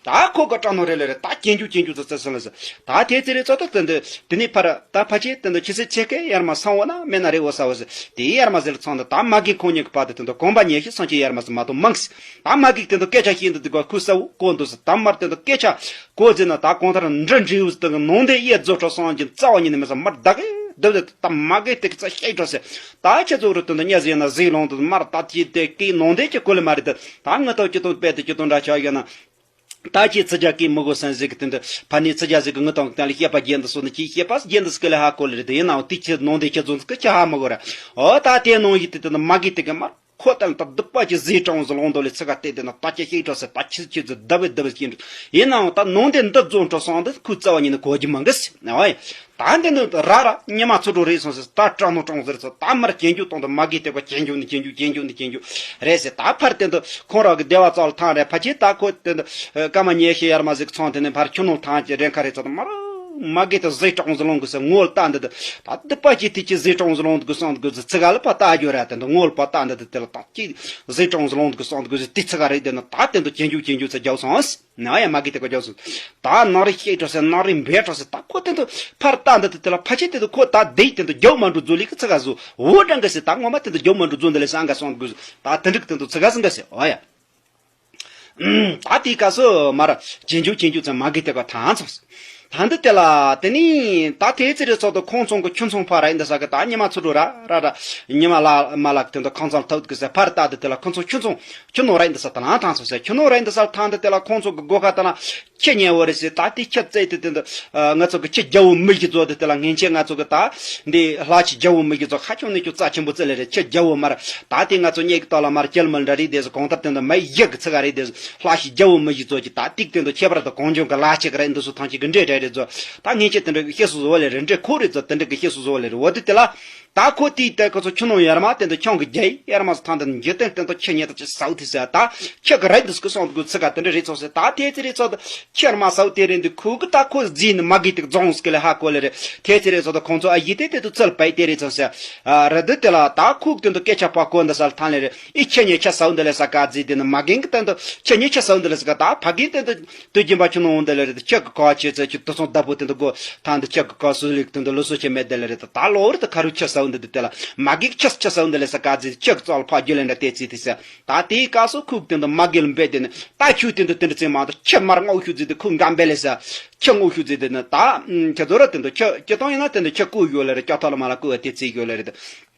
ད་ཁོ་ག་སྐྲག་སྣང་རེ་ལེ་རེ་ད་སྐྱེ་འཇུག་སྐྱེ་འཇུག་ཚ་ཚ་སོང་ལ་ཟེར། ད་དེ་ཚེ་རེ་ཚོ་ད་དེ་འདི་དེ་ནས་ཕར་ད་ཕ་ཆེ་དེ་འདི་ཁྱི་ཚེ་ཆེ་ཁེ་ཡར་མ་སང་བ་ན་མེད་ན་རེ་འོ་ས་བ་ཟེར། དེ་ཡར་མ་ཟེར་ཚང་འདི་ད་མ་གི་ཁོང་གཉིས་ཀྱི་བར་དུ་དེ་འདི་གོམ་པ་ཉེ་ཤི་སང་ཆེ་ཡར་མ་ཟེར་མ་གཏོགས་མང་ཟེར། ད་མ་གི་དེ་འདི་སྐད་ཆ་ཤེས་འདི་དེ་ག་ཁུ་ས་བོ་གོ་འདུག་ཟེར། ད་མར་དེ་འདི་སྐད་ཆ་གོ་ཟེར་ན་ད་གང་ལྟར་འདྲི་འདྲི་འུ་ཟེར་དེ་གི་ནང་དེ་ཡེ་རྫོ་ཁྲ་སང་གི་རྩ་བ་ཉིད་ནས་མེད་ས་མར་ད་གི་འདི་ད་མ་གི་དེ་གི་རྩ་ཤེས་འགྲོ་ཟེར། ད་ཁྱེད་ཚོ་རུ་དེ་འདི་ཉ་ཟེར་ན་ཟེར་ལོང་དུ་མར་ད་ཅི་དེ་གི་ནང་དེ་ཅི་གོ་ལེ་མ་རེད། ད་ད་ང་ཏོ་ཅི་ཏོང་པད་དེ་ཅི་ཏོང་འདྲ་ཆགས་ཡོད་ན། ད་ཅི་ཚི་རྒྱ་སྐད་མི་གོ་སན་ཟིག་གི་དེ་འདི་ཕ་ནི་ཚི་རྒྱ་ཟིག་གི་ངི་ཏོང་གི་སྟེང་ལ་བཤད་པ་རྒྱན་དུ་སོང་ནི་ཅི་བཤད་པ་རྒྱན་དུ་སྐད་ལ་ཧ་གོ་ལེ་རེད། དེ་ཡིན་ནའང་དེ་ཁྱི་ནང་དེ་ཁྱི་ཚོ་ཚི་ཁྱི་ཧ་མི་གོ་ར། ཨོ་ད་དེ་ནང་ཡི་དེ་དེ་ནི་མ་གི་དེ་གི་མར་ཁོ་ལྟ་ན་ད་སྡུག་པ་ཅི་ཟིག་གྲང་ཟིག་ལོང་དོ་ལེ་ཚི་ག་དེ་དེ་ན་ད་ཁྱི་ཤེས་གྲོ་ཟེར། ད་ཁྱི་ཁྱི་ཚོ་ད་བེ་ད་བེ་སྐྱིན་འགྲོ། ཡིན་ནའང་ད་ནང་དེ་འདི་རྫོང་གྲོ་སོང་དེ་ཁུ་རྩ་བ་ཉིད་ནི་གོ་རྒྱུ་མང་གི་ཟེར། ཨོ་ཡ། ད་འདི་ནི་ར་ར་ཉི་མ་ཚོ་འགྲོ་རེད་སོང་ཟེར། ད་སྐྲག་སྣང་སྐྲག་ཟེར་ཚོ་ད་མར་སྐྱེ་འཇུག་གཏོང་དུ་མ་གི་དེ་ག་སྐྱེ་འཇུག་ནི་སྐྱེ་འཇུག་སྐྱེ་འཇུག་ནི་སྐྱེ་འཇུག་རེད་ཟེར། ད་ཕར་དེ་འདི་ཁོང་རང་གི་སྡེ་བ་ཙག་ལ་ཐང་རེད། ཕ་ཆེ་ད་ཁོ་དེ་འདི་སྐར་མ་ཉི་ཤུ་ཡར་མ་ཟིག་ཚང་དེ་ནས་ཕར་ཁྱོད་ནོར་ཐང་གི་རེད་ཁ་རེད་ཚོ་ད་མར་མ་གི་དེ་ཟེར་སྐྲག་ཟེར་ལོང་གི་ཟེར། ངོ་ལ་ད་འདི་དེ་ད་འདི་པ་ཅི་དེ་ཅི་ཟེར་སྐྲག་ཟེར་ལོང་གི་སོང་གི་ཟེར། ཚི་ག་ལ་པ་ད་རྒྱུ་ར་དེ་འདི་ངོ་ལ་པ་ད་འདི་དེ་དེ་ལ་ད་ཅི་ཟེར་སྐྲག་ཟེར་ལོང་གི་སོང་གི་ཟེར། དེ་ཚི་ག་རེད་དེ་ན་ད་དེ་འདི་སྐྱེ་འཇུག་སྐྱེ་འཇུག་ཚ་རྒྱག་སོང་ཟེར། ན་ཡ་མ་གི་དེ་ག་རྒྱག་སོང་། ད་ནང་རི་ཤེས་འགྲོ་ཟེར་ནང་རི་འབེལ་འགྲོ་ཟེར། ད་ཁོ་དེ་འདི་ཕར་ལྟ་འདི་དེ་དེ་ལ་ཕ་ཆེ་དེ་འདི་ཁོ་ད་དེ་དེ་འདི་རྒྱབ་མ་འགྲོ་རྫོ་ལི་གི་ཚི་ག་བཟོ་འོ་འདྲ་འགའ་ཟེར། ད་ངོ་མ་དེ་འདི་རྒྱབ་མ་འགྲོ་རྫོ་འདི་ལས་སང་ག་སོང་དགོས་ཟེར། ད་དེ་འདྲི་གི་དེ་འདི་ཚི་ག་ཟེར་འགའ་ཟེར། འོ་ཡ། ད་དེའི་སྐབས་སུ་མར་སྐྱེ་འཇུག་སྐྱེ་འཇུག་ཚེ་མ་གི་དེ་ག་ཐང་ཚོགས། ད་འདི་དེ་ལ་དེ་ནི་ད་དེ་ཚེ་རེ་ཚོགས་དུ་ཁོང་ཚོང་གི་ཁྱུ་ཚོང་ཕ་ར་ཡིན་འདི་ས་གི་ད་ཉི་མ་ཚུ་རུ་ར་ར་ར་ཉི་མ་ལ་མ་ལག་དེ་འདི་ཁང་ཚང་ཐོག་གི་ཟེར། ཕར་ལྟ་དེ་དེ་ལ་ཁོང་ཚོང་ཁྱུ་ཚོང་ཁྱུ་ནོར་ར་ཡིན་འདི་ས་ད་ལང་ཐང་ཚོགས་ཟེར། ཁྱུ་ནོར་ར་ཡིན་འདི་ས་ཐང་དེ་དེ་ལ་ཁོང་ཚོང་གི་སྒོ་ཁ་ད་ན་ཁྱི་ཉལ་བོ་རེད་ཟེར། ད་དེ་ཁྱི་བཙལ་དེ་དེ་འདི་ང་ཚོ་གི་ཁྱི་རྒྱ་བོ་མི་གི་ཚོ་དེ་དེ་ལ་ངན་ཆེ་ང་ཚོ་གི་ད་འདི་ལྷ་ཁྱི་རྒྱ་བོ་མི་གི་ཚོ་ཁ་ཆུང་ནི་ཁྱུ་རྩ་ཆེན་པོ་བཙལ་ལེ་རེད། ཁྱི་རྒྱ་བོ་མར་ད་དེ་ང་ཚོ་གཉིས་ཀྱི་ཐོག་ལ་མར་སྐྱེལ་མི་འདྲ་རེད་དེ་ཟེར། གང་ལྟར་དེ་འདི་མི་ཡག་གི་ཚི་ག་རེད་དེ་ཟེར། ལྷ་ཁྱི་རྒྱ་བོ་མི་གི་ཚོ་གི་ད་ཏིག་དེ་འདི་ཁྱད་པར་དུ་གང་བྱུང་གི་ལ་ཆེ་གི་རེད། འདི་ཚོ་ཐང་ཆེ་གི་འདྲེ་འདྲ་རེད་ཚོ། ད་ངན་ཆེ་དེ་འདྲ་གི་ཤེས་སུ་བཟོ་བ་ལེ་རེད། འདྲེ་ཁོ་རེད་ཚོ་དེ་འདྲ་གི་ཤེས་སུ་བཟོ་བ་ལེ་རེད། འོ་དེ་དེ་ལ། ད་ཁོ་དེའི་ལྟར་ཁོ་ཚོ་ཁྱུ་ནང་ཡར་མ་དེ་འདི་ཁྱང་གི་རྒྱ་ཡི་ཡར་མ་སུ་ཐང་དེ་འཇིག་རྟེན་སྟེང་དུ་ཁྱི་ཉེ་དུ་ཅི་ཟའུ་ཐི་ཟེར། ད་ཁྱི་གི་རེད་འདུག་སྐུ་སོང་དགོས་ཚི་ག་དེ་འདྲ་རེད་ཚོགས་ཟེར། ད་དེ་ཚེ་རེད་ཚོགས་དུ་ཁྱི་ཡར་མ་ཟའུ་དེ་རེད་འདུག་ཁུ་གི་ད་ཁོ་ཟིན་ནི་མ་གི་དེ་རྫོང་སྐེ་ལ་ཧ་གོ་ལེ་རེད། དེ་ཚེ་རེད་ཚོགས་དུ་ཁོང་ཚོ་ཨ་ཡི་དེ་དེ་དུ་ཚལ་པའི་དེ་རེད་ཚོགས་ཟེར། ཨ་རེད་འདུག་དེ་ལ་ད་ཁུ་གི་དེ་འདུག་སྐད་ཆ་པ་གོ་འདི་སར་ཐང་ལེ་རེད། ཨི་ཁྱི་ཉེ་ཁྱི་ཟའུ་འདི་ལེ་ས་ག་ཟིན་དེ་ནི་མ་གི་གི་དེ་འདུག་ཁྱི་ཉེ་ཁྱི་ཟའུ་འདི་ལེ་ས་ག་ད་ཕ་གི་དེ་འདུག་དུས་རྒྱུན་པ་ཁྱོད་ནང་འོང་དེ་ལ་རེད། ཁྱི་གི་ཁ་བ་ཆེ་ཚེ་ཁྱོད་དུ་སོང་བདག་པོ་དེ་འདུག་གོ་ཐང་དུ་ཁྱི་གི་ཁ་སུ་ལིག་དེ་འདུག་ལུ་སུ་ཆེ་མེད་དེ་ལ་རེད། ད་ལོ་རེད་ད་ཁ་རུ་ཁྱི་ས་ ཟེར་འདི་དེ་ལ་མ་གི་ཁྱི་ཁྱི་ཟེར་འདི་ལས་ས་ག་ཟེར་ཁྱི་གི་རྩ་ལ་ཕ་རྒྱུ་ལེན་འདྲ་དེ་ཚེ་དེ་ཟེར། ད་དེའི་སྐབས་སུ་ཁོ་གི་དེ་འདི་མ་གི་ལ་འབད་དེ་ནི་ད་ཁྱོད་དེ་འདི་དེ་འདྲ་ཚེ་མ་ད་ཁྱི་མར་སྔོག་ཤུགས་ཟེར་དེ་ཁོ་འགའ་འབད་ལས་ས་ཁྱི་སྔོག་ཤུགས་ཟེར་དེ་ནི་ད་ཁྱི་ཚོ་ར་དེ་འདི་ཁྱི་ཁྱི་སྟོང་ཡིན་ན་དེ་འདི་ཁྱི་བཀོལ་ཡོད་ལེ་རེད། ལྕགས་ཐག་ལ་མ་ལ་བཀོལ་བ་དེ་ཚེ་ཡོད་ལེ་རེད།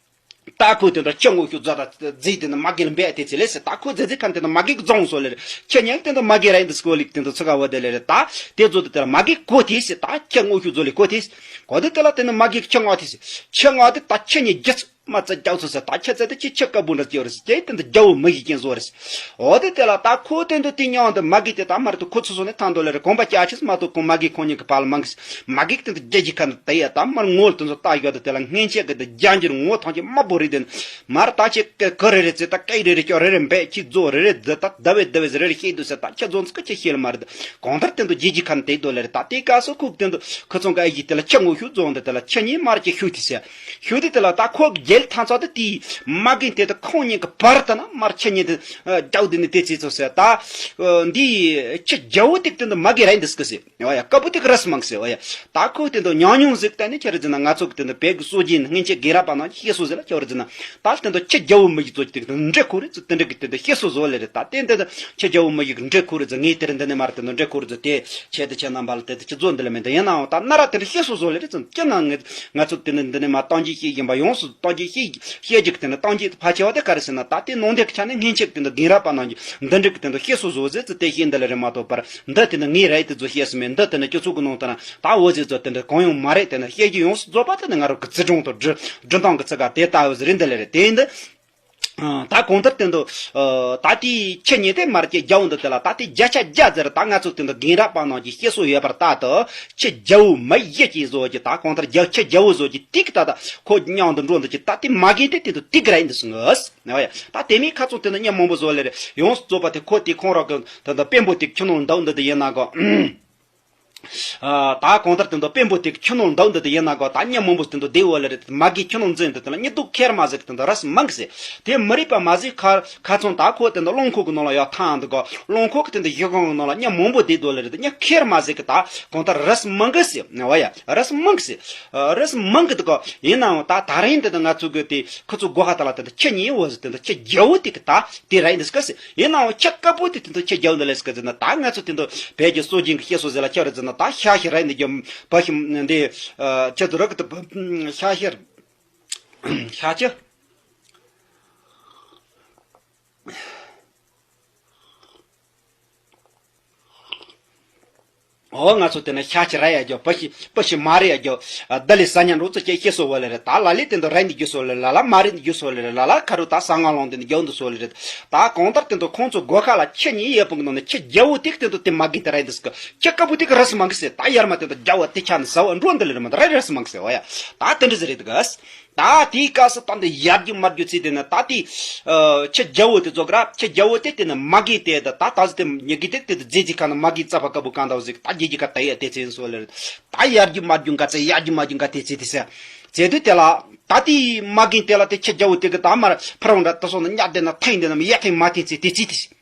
ད་ཁོ་དེ་འདྲ་ཁྱི་སྔོག་ཤུགས་རྫོགས་ད་རྫིག་དེ་ནི་མ་གི་ལ་འབད་དེ་ཚེ་ལས་སེ་ད་ཁོ་རྫིག་རྫིག་ཁན་དེ་ནི་མ་གི་རྫོང་སོ་ལེ་རེད། ཁྱི་ཉག་དེ་འདྲ་མ་གི་ར་ཡིན་དེ་སྐོ་ལིག་དེ་འདྲ་ཚུ་ག་བ་དེ་ལེ་རེད། ད་དེ་ཚོ་དེ་དེ་ལ་མ་གི་གོ་དེ་སེ་ད་ཁྱི་སྔོག་ཤུགས་རྫོགས་ལེ་གོ་དེ་སེ་གོ་དེ་དེ་ལ་དེ་ནི་མ་གི་ཁྱི་ངོ་དེ་སེ་ཁྱི་ངོ་དེ་ད་ཁྱི་ཉི་རྒྱ་ཚུ་མ་ཚ་རྒྱ་ཚུ་སེ་ད་ཁྱི་ཚ་དེ་ཁྱི་ཁྱི་དཀར་པོ་འདྲ་སྐྱེ་བ་རེད་སེ་ཁྱི་དེ་འདྲ་རྒྱ་བོ་མི་གི་རྐྱེན་བཟོ་རེད་སེ། འོ་དེ་དེ་ལ་ད་ཁོ་དེ་འདྲ་དེ་ཉག་དེ་མ་གི་དེ་ད་མར་དུ་ཁོ་ཚུ་སོ་ནས་ཐང་དོ་ལེ་རེད། གོམ་པ་ཅག་ཆེས་མ་གཏོགས་ཁོ་མ་གི་ཁོ་ཉི་གི་བར་ལ་མ་གི་སེ་མ་གི་དེ་འདྲ་རྒྱ་གི་ཁ་འདི་དེ་ཡ་ད་མར་ངོ་དེ་ཚོ་ད་ཡོད་དེ་དེ་ལ་སྔན་ཆད་གི་དེ་རྒྱ་འགྱུར་ངོ་ཐང་ཆེ་མ་པོ་རེད་དེ། མར་ད་ཆེ་གི་གི་རེ་རེ་ཚེ་ད་སྐད་རེ་རེ་སྐྱོ་རེ་རེ་འབད་ཁྱི་རྫོགས་རེ་རེ་འདི་ད་ད་བེ་ད་བེ་རེ་རེ་ཤེས་འདུག་ཟེར། ད་ཁྱི་རྫོགས་ཚུགས་ཁྱི་ཤེས་ལ་མ་རེད། གང་ལྟར་དེ་འདྲ་རྒྱལ་གྱི་ཁ་ནས་དེ་འདྲ་ལེ་རེད། ད་དེ་སྐབས་སུ་ཁུག་དེ་འདྲ་ཁུ་ཚང་གི་ཨ་ཡིག་དེ་ལ་ཁྱི་ངོ་ཤུགས་རྫོགས་འདི་དེ་ལ་ཁྱི་ཉིན་མར་གྱི་ཤུགས་དེ་ཟེར། ཤུགས་དེ་དེ་ལ་ད་ཁོ་རྒྱལ་ཐང་ཚོ་དེ་དེ་མ་གི་དེ་ད་ཁོང་ཉིན་གི་བར་དུ་ན་མར་ཁྱི་ཉིན་དེ་རྒྱའུ་དེ་ནི་དེ་ཚེ་ཚོ་ཟེར། ད་འདི་ཁྱི་རྒྱའུ་དེ་དེ་འདྲ་མ་གི་ར་ཡིན་འདི་སྐུ་ཟེར། ཡ་ཡ་དཀར་པོ་དེ་གི་རས་མང་ཟེར་བ་ཡ། ད་ཁོ་དེ་འདྲ་ཉང་ཉུང་ཟིག་བལྟས་ནས་ཁྱེད་རེ་ཟེར་ན་ང་ཚོ་གི་དེ་འདྲ་བོད་ཀྱི་སྲོལ་རྒྱུན་སྔན་ཆད་རྒན་རབས་པ་ནང་བཤད་སྲོལ་ཟེར་ལ་ཁྱེད་རེ་ཟེར་ན་ད་དེ་འདྲ་ཁྱི་རྒྱ་བོ་མི་ཡི་ཚོ་དེ་འདྲ་འདྲེ་ཁོ་རེ་ཚོ་དེ་འདྲ་གི་དེ་འདྲ་བཤད་སྲོལ་བཟོ་ལེ་རེད། ད་དེ་འདྲ་ཁྱི་རྒྱ་བོ་མི་ཡི་འདྲེ་ཁོ་རེ་ཚོ་ངས་དེ་རེ་འདི་ནས་མར་དེ་འདྲ་འདྲེ་ཁོ་རེ་ཚོ་དེ་ཆེད་དུ་ཁྱེད་རྣམ་པ་ལ་དེ་དེ་ཁྱི་ཚོ་འདི་ལ་མེད་དེ་ཡིན་ནའང་ད་ན་ར་དེ་འདྲ་བཤད་སྲོལ་བཟོ་ལེ་རེད་ཚོ་ཁྱེད་ན་ངས་ང་ཚོ་དེ་འདྲ་འདི་ནས་མར་གཏམ་རྒྱུད་བཤད་བཞིན་པ་ཡོངས་སུ་གཏམ་རྒྱུད་བཤད་བཤད་རྒྱུ་གི་དེ་འདྲ་གཏམ་རྒྱུད་ཕལ་ཆེ་བ་དེ་ག་རེ་ཟེར་ན་ད་དེ་ནང་དེ་གི་ཆ་ནས་སྔན་ཆད་ཀྱི་དེ་འདྲ་རྒན་རབས་པ་རྣམས་ཀྱིས་འདི་འདྲ་གི་དེ་འདྲ་བཤད་སྲོལ་བཟོ་ཟེར་ཚོ་དེ་བཤད་འདི་ལ་རེད་མ་གཏོགས་པར། འདི་དེ་ནི་ངའི་ར་ཡི་དེ་ཚོ་བཤད་སུ་མེད། འདི་དེ་ནི་སྤྱི་ཚོགས་ཀྱི་ནང་དུ་ན་ད་འོ་ཟེར་ཚོ་དེ་འདྲ་གང་ཡང་མ་རེད། དེ་ནི་བཤད་རྒྱུ་ཡོངས་སུ་རྫོགས་པ་དེ་ནི་ང་རང་གི་བརྩི་སྒྲུང་དང་འབྲི་འབྲི་སྟངས་ཀྱི་ཚིག་ག་དེ་ལྟ་བུ་ཟེར་རེད། འདི་ལས་རེད། དེ་འདི་ད་གང་ལྟར་དེ་འདུག་ད་དེའི་ཁྱི་ཉིན་དེ་མར་གྱི་རྒྱ་བོ་འདི་དེ་ལ་ད་དེ་བརྒྱ་ཆ་བརྒྱ་ཟེར། ད་ང་ཚོ་དེ་འདུག་རྒན་རབས་པ་རྣམས་ཀྱིས་བཤད་སྲོལ་ཡོད་པར་ལྟར་དུ་ཁྱི་རྒྱ་བོ་མི་ཡི་ཅིག་བཟོ་གི་ད་གང་ལྟར་རྒྱ་ཁྱི་རྒྱ་བོ་བཟོ་གི་ཏིག་ད་ད་ཁོ་མཉམ་དུ་འགྲོ་འདུག་ཅིག་ད་དེ་མ་རྒན་དེ་དེ་འདུག་ཏིག་ར་ཡིན་འདུག་སོང་ངོ་། ཨོ་ཡ། ད་དེ་མིན་ཁ་ཚོན་དེ་ནི་མཉམ་མང་པོ་བཟོ་ལེ་རེད། ཡོངས་སུ་རྫོགས་པ་དེ་ཁོ་དེ་ཁོང་རང་གི་ད་ད་དཔོན་པོ་དེ་ཁྱི་ནོར་འདུག་འདི་དེ་ཡིན་ན་གོ། ཨ་ད་གང་ལྟར་དེ་འདུག་དཔོན་པོ་དེ་ཁྱི་ནོར་འདུག་འདི་དེ་ཡིན་ན་གོ། ད་མཉམ་མང་པོ་དེ་འདུག་བསྡད་ཡོད་ལེ་རེད། མ་གི་ཁྱི་ནོར་འཛིན་འདི་དེ་ལ་མྱི་སྡུག་ཁེར་མ་ཟིག་དེ་འདུག་རས་མང་གི་ཟེར། དེ་མི་རིགས་པ་མ་ཟིག་ཁ་ཁ་ཚོན་ད་ཁོ་དེ་འདུག་རླངས་འཁོར་གི་ནང་ལ་ཡར་ཐང་འདུག་གོ། རླངས་འཁོར་གི་དེ་འདུག་གཞི་སྒང་གི་ནང་ལ་མྱི་མང་པོ་བསྡད་འདུག་ལེ་རེད། དེ་མྱི་ཁེར་མ་ཟིག་གི་ད་གང་ལྟར་རས་མང་གི་ཟེར། ཨོ་ཡ། རས་མང་གི་ཟེར། རས་མང་གི་འདུག་གོ། ཡིན་ནའང་ད་ད་རིང་འདི་ད་ང་ཚོ་གི་དེ་ཁོ་ཚོ་སྒོ་ཁ་ད་ལ་དེ་འདུག་ཁྱི་ཉིན་འོ་ཟེར་དེ་འདུག་ཁྱི་རྒྱ་བོ་དེ་གི་ད་དེ་ར་ཡིན་འདུག་སྐད་ཟེར། ཡིན་ནའང་ཁྱི་དཀར་པོ་དེ་དེ་འདུག་ཁྱི་རྒྱ་བོ་འདི་ལས་སྐད་ཟེར་ན་ད་ང་ཚོ་དེ་འདུག་བོད་ཀྱི་སྲོལ་རྒྱུན་གྱི་བཤད་སྲོལ་ཟེར་ལ་ཁྱི་རེ་ཟེར་ན་ད་ཤ་ཤི་ར་ཡིན་འདུག་རྒྱ་བོ་ཞིག་འདི་ཁྱི་དེ་ར་གི་དེ་ཤ་ཤི་ཤ་ཁྱི། ཨོ་ང་ཚོ་དེ་ནས་ཤ་ཁྱི་ར་ཡ་རྒྱོ་པ་ཤི་པ་ཤི་མ་རེ་ཡ་རྒྱོ། ཨ་ད་ལི་ས་ཉ་འགྲོ་ཚོ་ཁྱེད་ཤེས་སོ་བ་ལེ་རེད། ད་ལ་ལི་དེ་འདུག་ར་འདི་རྒྱུ་སོ་ལེ་ལ་ལ་མ་རེ་འདི་རྒྱུ་སོ་ལེ་རེད། ལ་ལ་ཁ་རུ་ད་ས་ང་ལོང་དེ་འདུག་རྒྱུ་འདུག་སོ་ལེ་རེད། ད་གང་ལྟར་དེ་འདུག་ཁོང་ཚོ་སྒོ་ཁ་ལ་ཁྱི་ཉིན་ཡས་པོ་གི་ནང་ནས་ཁྱི་རྒྱ་བོ་དེ་དེ་འདུག་དེ་མ་གི་དེ་ར་འདི་སྐུ་ཁྱི་དཀར་པོ་དེ་གི་རས་མང་གི་ཟེར། ད་ཡར་མ་དེ་འདུག་རྒྱ་བོ་དེ་ཆ་ནས་ཟ་བ་འགྲོ་འདི་ལེ་རེད་མ་ད་ར་རས་མང་གི་ཟེར་བ་ཡ། ད་དེ་འདྲ་ཟེར་རེད་འདུག་ག་ད་དེའི་སྐབས་སུ་ད་འདི་ཡར་རྒྱུ་མར་རྒྱུ་ཚེ་དེ་ནི་ད་དེ་ཁྱི་རྒྱ་བོ་དེ་ཚོ་ག་ར་ཁྱི་རྒྱ་བོ་དེ་དེ་ནི་མ་གི་དེ་ད་ད་ད་ཟེར་དེ་ཉི་གི་དེ་དེ་དེ་རྫས་ཀྱི་ཁ་ནི་མ་གི་རྩ་བ་དཀར་པོ་གང་ད་བ་ཟིག་ད་རྒྱལ་གྱི་ཁ་ད་ཡ་དེ་ཚེ་སོ་ལེ་རེད། ད་ཡར་རྒྱུ་མར་རྒྱུ་འགའ་ཚེ་ཡར་རྒྱུ་མར་རྒྱུ་འགའ་དེ་ཚེ་དེ་ཟེར་ཚེ་དུས་དེ་ལ་ད་དེ་མ་གི་དེ་ལ་དེ་ཁྱི་རྒྱ་བོ་དེ་གི་ད་མར་ཕར་འོང་འདྲ་ད་སོང་ན་ཉག་དེ་ན་ཐེངས་དེ་ན་མི་ཡ་ཐེངས་མ་དེ་ཚེ་དེ་ཚེ་དེ་ཟེར།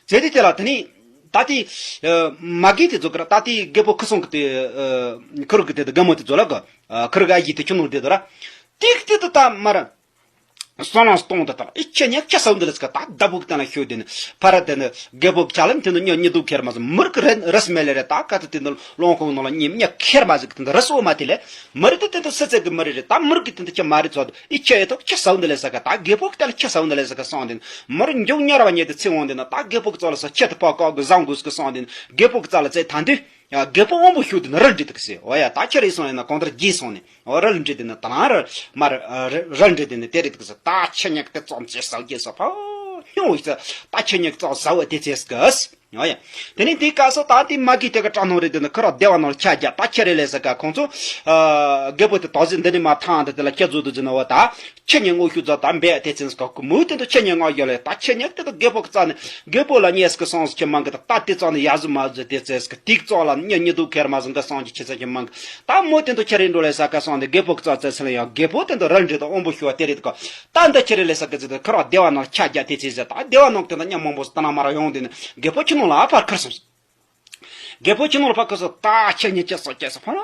ཚེ་དེ་དེ་ལ་དེ་ནི་ད་དེ་མ་གི་དེ་ཚོ་གི་ར་ད་དེ་རྒད་པོ་ཁུ་སོང་གི་དེ་ཁུ་རུ་གི་དེ་དེ་རྒན་མོ་དེ་ཚོ་ལ་གི་ཁུ་རུ་གི་ཨ་ཡི་དེ་ཁྱི་ནོར་དེ་དོ་ར་ཏིག་ཏིག་ཏུ་ད་མར་སོང་ལང་སྟོང་དུ་དང་ཨི་ཁྱི་ཉག་ཁྱི་ས་བོ་འདི་ལ་ཚིག་ད་ད་བུག་ཏན་ལ་ཤོད་དེ་ནི་ཕ་ར་དེ་ནི་རྒད་པོ་ཆ་ལམ་དེ་ནི་ཉོ་ཉི་དུག་ཁེར་མ་ཟིག་མུར་གི་ར་རས་མེ་ལེ་རེ་ད་ཀ་ཏི་དེ་ནི་ལོང་ཁོང་ནང་ལ་ཉི་མ་ཉག་ཁེར་མ་ཟིག་དེ་ནི་རས་འོ་མ་དེ་ལེ་མུར་དེ་དེ་དེ་སི་ཚེ་གི་མུར་རེ་རེ་ད་མུར་གི་དེ་ནི་ཁྱི་མ་རེ་ཚོ་དེ་ཨི་ཁྱི་ཨེ་ཐོག་ཁྱི་ས་བོ་འདི་ལ་ས་ཀ་ད་རྒད་པོ་གི་ད་ལ་ཁྱི་ས་བོ་འདི་ལ་ས་ཀ་སོང་དེ་ནི་མུར་མགྱོགས་ཉར་བ་ཉེ་དེ་ཚེ་འོང་དེ་ནི་ད་རྒད་པོ་གི་རྩ་ལ་ས་ཁྱི་དེ་པ་ཀ་གི་བཟང་དགོས་གི་སོང་དེ་ནི་རྒད་པོ་གི་རྩ་ལ་ཚེ་ད་འདི་རྒད་པོ་དབང་པོ་ཤུགས་དེ་ནི་ར་འདྲི་དུ་གི་སེ་འོ་ཡ་ད་ཁྱི་རེ་སོང་ཡིན་ན་གང་ལྟར་རྒྱས་སོང་ནི། འོ་རལ་འདྲི་དེ་ནི་ད་ལང་རལ་མར་རལ་འདྲི་དེ་ནི་དེ་རེད་འདུག་ཟེར། ད་ཁྱི་ཉག་དེ་ཙམ་ཅེས་ཟ་རྒྱས་ཟ་ཕ་ཉུང་བའི་ཟེར། ད་ཁྱི་ཉག་ཙམ་ཟ་བ་དེ་ཚེ་སྐབས། འོ་ཡ། དེ་ནི་དེའི་སྐབས་སུ་ད་དེ་མ་གི་དེ་ག་སྐྲག་སྣང་རེད་དེ་ནི་ཁོ་རང་བདེ་བ་ནང་ལ་ཆ་རྒྱ་ད་ཁྱི་རེ་ལས་ཟེར་ག་ཁོང་ཚོ་རྒད་པོ་དེ་དོགས་ཟིན་འདི་ནི་མ་ཐང་དེ་དེ་ལ་ཁྱི་རྫོ་དུ་ཟིན་ན་བ་ད། ཁྱི་ཉིན་སྔོ་ཤུགས་རྫོགས་དམ་པའི་དེ་ཚེ་སྐབས་ཀུ་མུ་དེ་དུ་ཁྱི་ཉིན་སྔོ་ཡོད་ལེ་ད་ཁྱི་ཉིན་དེ་དུ་རྒད་པོ་གི་རྩ་ནས་རྒད་པོ་ལ་ཉེས་སྐུ་སོང་སུ་ཁྱི་མང་གི་ད་ད་དེ་རྩ་ནས་ཡ་ཟུ་མ་ཟུ་དེ་ཚེ་སྐུ་ཏིག་ཙོག་ལ་ཉི་ཉི་དུ་ཁེར་མ་ཟུ་འགའ་སོང་གི་ཁྱི་ཚ་ཁྱི་མང་གི་ད་མོ་དེ་དུ་ཁྱི་རེ་འགྲོ་ལེ་ས་ཀ་སོང་དེ་རྒད་པོ་གི་རྩ་ཚེ་སི་ལ་ཡང་རྒད་པོ་དེ་དུ་རལ་འདྲི་དང་དབང་པོ་ཤུ་བ་དེ་རེད་ག་ད་འདི་ཁྱི་རེ་ལེ་ས་ཀ་ཚེ་དུ་ཁོ་རང་བདེ་བ་ནང་ཆ་རྒྱ་དེ་ཚེ་ཟེར་ད་བདེ་བ་ནང་དེ་ད་ཉམས་མང་པོ་སུ་ད་ན་མ་ར་ཡོང་དེ་ནི་རྒད་པོ་ཁྱི་ནང་ལ་ཨ་ཕར་ཁར་སོང་སོང་། རྒད་པོ་ཁྱི་ནང་ལ་ཕ་ཁ་སོ་ད་ཁྱི་ཉིན་ཅི་སོ་ཅི་སོ་ཕ་ལ་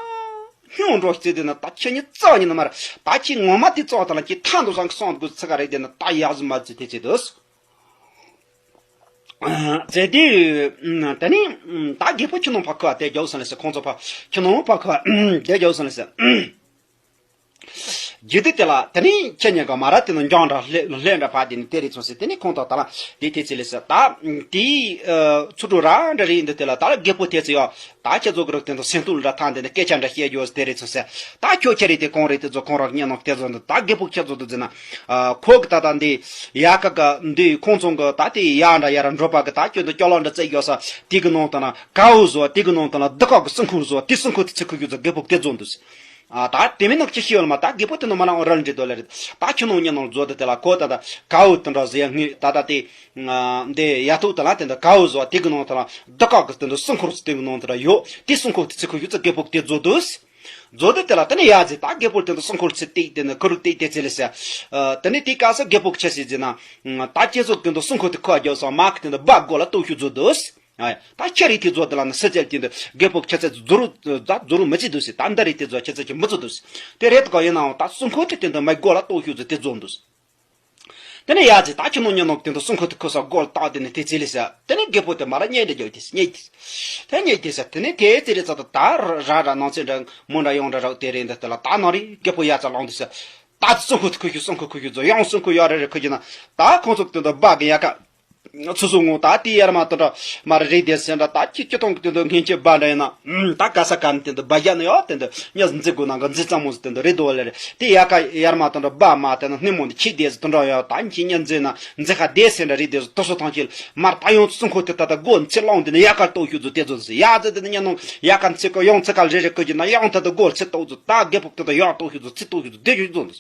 སྙུང་འགྲོ་ཟེར་དེ་ནི་ད་ཁྱེད་གཉིས་རྩ་བ་ཉིད་ནས་མ་རེད། ད་ཁྱེད་ངོ་མ་དེ་རྩ་བ་དང་ལ་ཁྱེད་ཐང་དུ་སང་གི་སོང་དགོས་ཚིག་ག་རེད་དེ་ནི་ད་ཡག་ཟིག་མ་ཟིག་དེ་ཚེ་དུས། ཟེར་དུས་དེ་ནི་ད་རྒད་པོ་ཁྱི་ནང་ཕ་ཁུ་བ་དེ་རྒྱག་སོང་ལ་ཟེར། ཁོང་ཚོ་ཕ་ཁྱི་ནང་ཕ་ཁུ་བ་དེ་རྒྱག་སོང་ལ་ཟེར། རྒྱུ་དེ་དེ་ལ་དེ་ནི་ཁྱེད་གཉིས་ཀ་མ་ར་དེ་ནི་འགྱང་འདྲ་ལྷེ་ལྷེ་འདྲ་བ་དེ་ནི་དེ་རེད་སོང་ཟེར། དེ་ནི་ཁོང་ཐོག་ད་ལ་དེ་དེ་ཚེ་ལས་ཟེར། ད་དེའི་ཚུ་དྲུག་ར་འདྲ་རེད་འདི་དེ་ལ་ད་ལ་རྒད་པོ་དེ་ཚེ་ཡོ། ད་ཁྱེད་ཚོ་གི་རིགས་དེ་ཚོ་སེམས་སྟོབས་འདྲ་ཐང་དེ་ནི་སྐད་ཆ་འདྲ་བཤད་རྒྱུ་དེ་རེད་སོང་ཟེར། ད་ཁྱོད་ཁྱེད་རེད་དེ་གང་རེད་དེ་ཚོ་ཁོང་རག་ཉན་ནོ་དེ་ཚོ་འདི་ད་རྒད་པོ་ཁྱེད་ཚོ་དུ་ཟེར་ན། ཁོ་གི་ད་ད་འདི་ཡ་ཀ་ག་འདི་ཁོང་ཚོ་གི་ད་དེ་ཡ་འདྲ་ཡ་ར་འགྲོ་པ་གི་ད་ཁྱོད་འདི་སྐྱོ་ལོ་འདྲ་བཙལ་རྒྱུ་ས་དེ་གི་ནང་དུ་ན་གའུ་བཟོ་དེ་གི་ནང་དུ་ན་བདུད་བཀག་གི་སྲུང་འཁོར་བཟོ་དེ་སྲུང་འཁོར་དེ་ཚེ་ཁུ་རྒྱུ་ཚོ་རྒད་པོ་དེ་ཚོ་འདུག་ཨ་ད་དེ་མིན་ནག་ཅི་ཤི་ཡོད་ལ་མ་ད་རྒད་པོ་དེ་ནོ་མ་ན་འོ་རལ་འདྲེ་དོ་ལེ་རེད། ད་ཁྱི་ནོ་ཉི་ནོ་བཟོ་དེ་དེ་ལ་ཁོ་ད་ད་གའུ་དེ་འདྲ་ཟེ་ཡ་ངི་ད་ད་དེ་འདི་ཡ་ཐུག་དེ་ལ་དེ་འདྲ་གའུ་བཟོ་དེ་གི་ནོ་དེ་ལ་བདུད་བཀག་གི་དེ་འདྲ་སྲུང་འཁོར་དེ་གི་ནོ་དེ་འདྲ་ཡོད། དེ་སྲུང་འཁོར་དེ་ཚེ་ཁུ་རྒྱུ་ཚོ་རྒད་པོ་དེ་བཟོ་དུས། བཟོ་དེ་དེ་ལ་དེ་ནི་ཡ་ཟེ་ད་རྒད་པོ་དེ་འདྲ་སྲུང་འཁོར་ཚེ་ཏིག་དེ་ནི་ཁུ་རུ་ཏིག་དེ་ཚེ་ལེ་ཟེ། དེ་ནི་དེ་ག་ས་རྒད་པོ་ཆ་ཟེ་ཟེ་ན། ད་ཁྱེད་ཚོ་དེ་འདྲ་སྲུང་འཁོར་དེ་ཁུ་རྒྱུ་ས་མ་གི་དེ་འདྲ་བ་སྒོ་ལ་གཏོགས་ཤུ་བཟོ་དུས། ཨ་ཡ། ད་ཁྱེད་རིགས་དེ་ཚོ་དེ་ལ་ནི་སི་ཅལ་གྱི་འདི་རྒད་པོ་ཁྱེད་ཚོ་རྫུ་རུ་ད་རྫུ་རུ་མི་བྱེད་འདུག་ཟེར། ད་འདི་རིགས་དེ་ཚོ་ཁྱེད་ཚོ་ཀྱི་མི་ཚོ་འདུག་ཟེར། དེ་རེད་དོ་ག་ཡིན་ནའང་ད་སྲུང་འཁོར་དེ་དེ་འདི་མི་སྒོ་ལ་གཏོགས་ཤུ་ཚོ་དེ་ཚོ་འདུག་ཟེར། དེ་ནས་ཡ་ཟེ་ད་ཁྱི་ནོ་ཉི་ནོ་དེ་འདི་སྲུང་འཁོར་དེ་ཁུ་ས་སྒོ་ལ་བཏགས་དེ་ནས་དེ་ཚེ་ལེ་ཟེར། དེ་ནས་རྒད་པོ་དེ་མ་ར་སྙད་དེ་རྒྱག་དེ་སྙད་དེ་དེ་སྙད་དེ་ཟེར། དེ་ནས་དེ་ཚེ་ལེ་ཚ་ད་ད་ར་ར་ནང་ཚེ་འདྲ་མོ་འདྲ་ཡོང་འདྲ་རག་དེ་རེད་འདི་དེ་ལ་ད་ནང་རི་རྒད་པོ་ཡ་ཚ་ལོང་དེ་ཟེར། ད་སྲུང་འཁོར་དེ་ཁུ་ཤུ་སྲུང་འཁོར་ཁུ་ཤུ་ཚོ་ཡང་སྲུང་འཁོར་ཡོད་རེ་རེ་ཁུ་ཤུ་ན་ད་ཁོང་ཚོ་དེ་འདི་སྦག་གི་ཡ་ཀ་ཚུ་ཚུ་ངོ་ད་དེ་ཡར་མ་དོ་འདྲ་མ་རེད་དེ་སེམས་འདྲ་ད་ཅི་ཅི་གཏོང་གི་དེ་འདུག་སྔན་ཆད་བ་འདྲ་ཡིན་ན་ད་ག་ས་ག་ནས་དེ་འདུག་བ་རྒྱ་ནས་ཡོད་དེ་འདུག་ཉ་འཛི་དགོས་ན་ག་འཛི་གཙང་མོ་ཟིག་དེ་འདུག་རེད་དོ་ལེ་རེད། དེ་ཡ་ཀ་ཡར་མ་དོ་འདྲ་བ་མ་དེ་ན་སྣེ་མོ་འདི་ཁྱི་དེ་ཟིག་དོ་འདྲ་ཡོད་ད་ཁྱི་ཉ་འཛི་ན་འཛི་ཁ་དེ་སེམས་འདྲ་རེད་དེ་ཟིག་དོ་སོ་ཐང་ཁྱི་མར་ད་ཡོང་སྲུང་འཁོར་དེ་ད་ད་སྒོ་འཚི་སློང་དེ་ནས་ཡ་ཀ་གཏོགས་ཤུ་ཚོ་དེ་ཚོ་ཟིག་ཡ་ཟི་དེ་ནས་ཉ་ནོ་ཡ་ཀ་འཚི་ཀ་ཡོང་འཚི་ཀ་རེ་རེ་ཀ་གྱི་ན་ཡང་ད་ད་སྒོ་འཚི་གཏོགས་ཚོ་ད་རྒད་པོ་དེ་ད་ཡོང་གཏོགས་ཤུ་ཚོ་འཚི་གཏོགས་ཤུ་ཚོ་དེ་ཤུ་ཚོ་འདུག་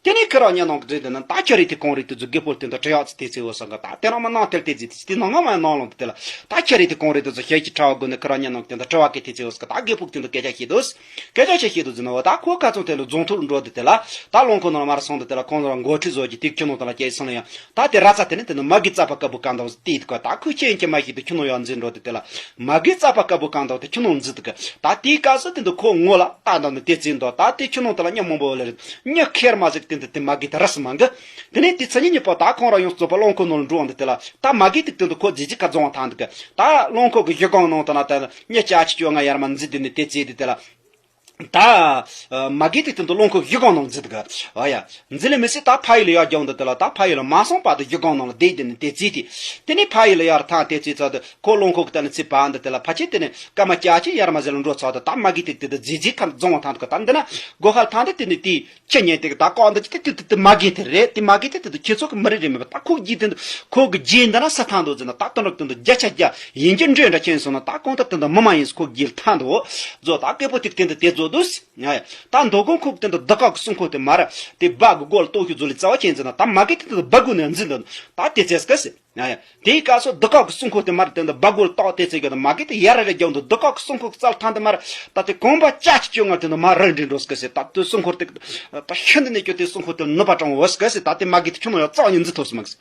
དེ་ནས་ཁྱེད་རང་ཉན་ནང་གི་རེད་དེ་ན་ད་ཁྱེད་རེད་དེ་གང་རེད་དེ་ཚོ་རྒད་པོ་དེ་འདྲ་བྲེལ་བ་ཚེ་དེ་ཚེ་བོ་སང་ག་ད་དེ་རང་མ་ནང་དེར་དེ་ཚེ་དེ་ཚེ་དེ་ནང་ང་མ་ནང་ལོང་དེ་ལ་ད་ཁྱེད་རེད་དེ་གང་རེད་དེ་ཚོ་ཞལ་གྱི་ཁྲ་བ་དགོས་ནས་ཁྱེད་རང་ཉན་ནང་དེ་འདྲ་བྲེལ་བ་གི་དེ་ཚེ་བོ་སང་ག་ད་རྒད་པོ་དེ་འདྲ་སྐད་ཆ་བཤད་དོ། སྐད་ཆ་ཆ་བཤད་དོ་ཟེར་ན་བ་ད་ཁོ་ཁ་ཚོང་དེ་ལ་རྫོང་ཐོག་འགྲོ་དེ་དེ་ལ་ད་རླངས་འཁོར་ནང་མར་སོང་དེ་དེ་ལ་ཁོང་རང་འགོ་ཁྲིད་བཟོ་གྱི་དེ་ཁྱི་ནང་དེ་ལ་སྐྱེལ་སོང་ལ་ཡང་ད་དེ་ར་ཚ་དེ་ནས་དེ་ནས་མ་གི་རྩ་པ་དཀར་པོ་གང་དང་དེ་དེ་ག་ད་ཁོས་ཁྱེད་ཀྱི་མ་ཤེས་དེ་ཁྱི་ནང་ཡང་འཛིན་འགྲོ་དེ་དེ་ལ། མ་གི་རྩ་པ་དཀར་པོ་གང་དང་དེ་ཁྱི་ནང་འཛི་དུ་གི་ད་དེའི་སྐབས་སུ་དེ་འདུག་ཁོ་ངོ་ལ་ལྟ་འདང་ནི་དེ་བཙིན་དོ། ད་དེ་ཁྱི་ནང་དེ་ལ་ཉ་མང་པོ་ལ་རེད། ཉ་ཁེར་མ་ཟིག་དེ་འདུག་དེ་མ་གི་དེ་ར་སི་མ་གི་དེ་ནས་དེ་ཚ་ཉི་ཉི་པོ་ད་ཁོང་ར་ཡོང་རྩོད་པ་རླངས་འཁོར་ནང་ལ་འགྲོ་འདི་དེ་ལ་ད་མ་གི་དེ་དེ་འདུག་ཁོ་རྫི་རྫི་ཁ་རྫོང་བ་ཐང་འདུག་གི་ད་རླངས་འཁོར་གི་གཞི་སྒང་ནང་དེ་ན་དེ་ཉ་ཅ་ཆི་ཅོ་ང་ཡར་མ་འཛི་དེ་ནི་དེ་བཙིན་དེ་དེ་ལ་ད་མ་གི་དེ་དེ་འདུག་རླངས་འཁོར་གཞི་སྒང་ནང་འཛི་དུ་གི་ཨ་ཡ་འཛི་ལེ་མི་སྲིད་ད་ཕ་ཡི་ལ་ཡར་རྒྱག་འདི་དེ་ལ་ད་ཕ་ཡི་ལ་མ་སོང་བར་དུ་གཞི་སྒང་ནང་ལ་བསྡད་དེ་ནི་དེ་བཙིན་དེ་དེ་ནས་ཕ་ཡི་ལ་ཡར་ཐང་དེ་བཙིན་ཚར་དུ། ཁོ་རླངས་འཁོར་གྱི་ད་ནི་ཚེ་བ་འདི་དེ་ལ་ཕ་ཆེ་དེ་ནས་སྐར་མ་བརྒྱད་ཅུ་ཡར་མ་ཟེར་ལ་འགྲོ་ཚར་དུ་ད་མ་གི་དེ་དེ་དེ་རྫི་རྫི་ཁ་རྫོང་བ་ཐང་དུ་ད་འདི་ན་སྒོ་ཁར་ཐང་དེ་དེ་ནས་དེ་ཁྱི་ཉན་དེ་གི་ད་ཀོ་འདི་ཅི་དེ་དེ་དེ་དེ་མ་གི་དེ་རེད། དེ་མ་གི་དེ་དེ་དེ་ཁྱེད་ཚོ་གི་མི་རེད་རེད་མེད་པ་ད་ཁོ་གི་དེ་འདི་ཁོ་གི་རྗེས་འདི་ན་ས་ཐང་དུ་འཛིན་ན་ད་དོན་རབ་དེ་འདི་བརྒྱ་ཆ་བརྒྱ་ཡིན་གྱི་འདྲེ་འདྲ་ཁྱེད་སོང་ན་ད་གོང་ད་དེ་འདི་མི་མ་ཡིན་སུ་ཁོ་གི་རྗེས་ཐང་དུ་བཟོ་ད་སྐད་པོ་དེ་དེ་འདི་དེ་བཟོ་དུས་ད་མདོ་དགོན་ཁོ་གི་དེ་འདི་བདུད་བཀག་གི་སྲུང་འཁོར་དེ་མ་ར་དེ་སྦག་གི་སྒོ་ལ་གཏོགས་ཤུ་བཟོ་ལི་རྩ་བ་ཁྱེད་འཛིན་ན་ད་མ་གི་དེ་དེ་འདི་སྦག་གུ་ནས་འཛིན་འདི་ད་དེ་ཚེ་སྐད་སི། ཡ་ཡ། དེའི་སྐབས་སུ་བདུད་བཀག་གི་སྲུང་འཁོར་དེ་མར་དེ་འདི་སྦ་སྒོར་བཏགས་ཏེ་ཚེ་གི་མ་གི་དེ་ཡར་རེ་རྒྱབ་འདུག་བདུད་བཀག་གི་སྲུང་འཁོར་གི་རྩལ་ཐང་དེ་མར་ད་དེ་གོམ་པ་ལྕགས་ཀྱི་སྐྱོ་ངར་དེ་འདི་མར་རེ་འདྲེན་འགྲོ་སྐད་སེ་ད་དེ་སྲུང་འཁོར་དེ་ད་ཤིན་ཏུ་ནས་སྐྱོ་དེ་སྲུང་འཁོར་དེ་ནུབ་པ་དྲང་བོ་སྐད་སེ་ད་དེ་མ་གི་དེ་ཁྱོད་ནང་ཡང་རྩ་བ་ཉིད་འཛི་ཐུབ་སི་མ་གི་སེ།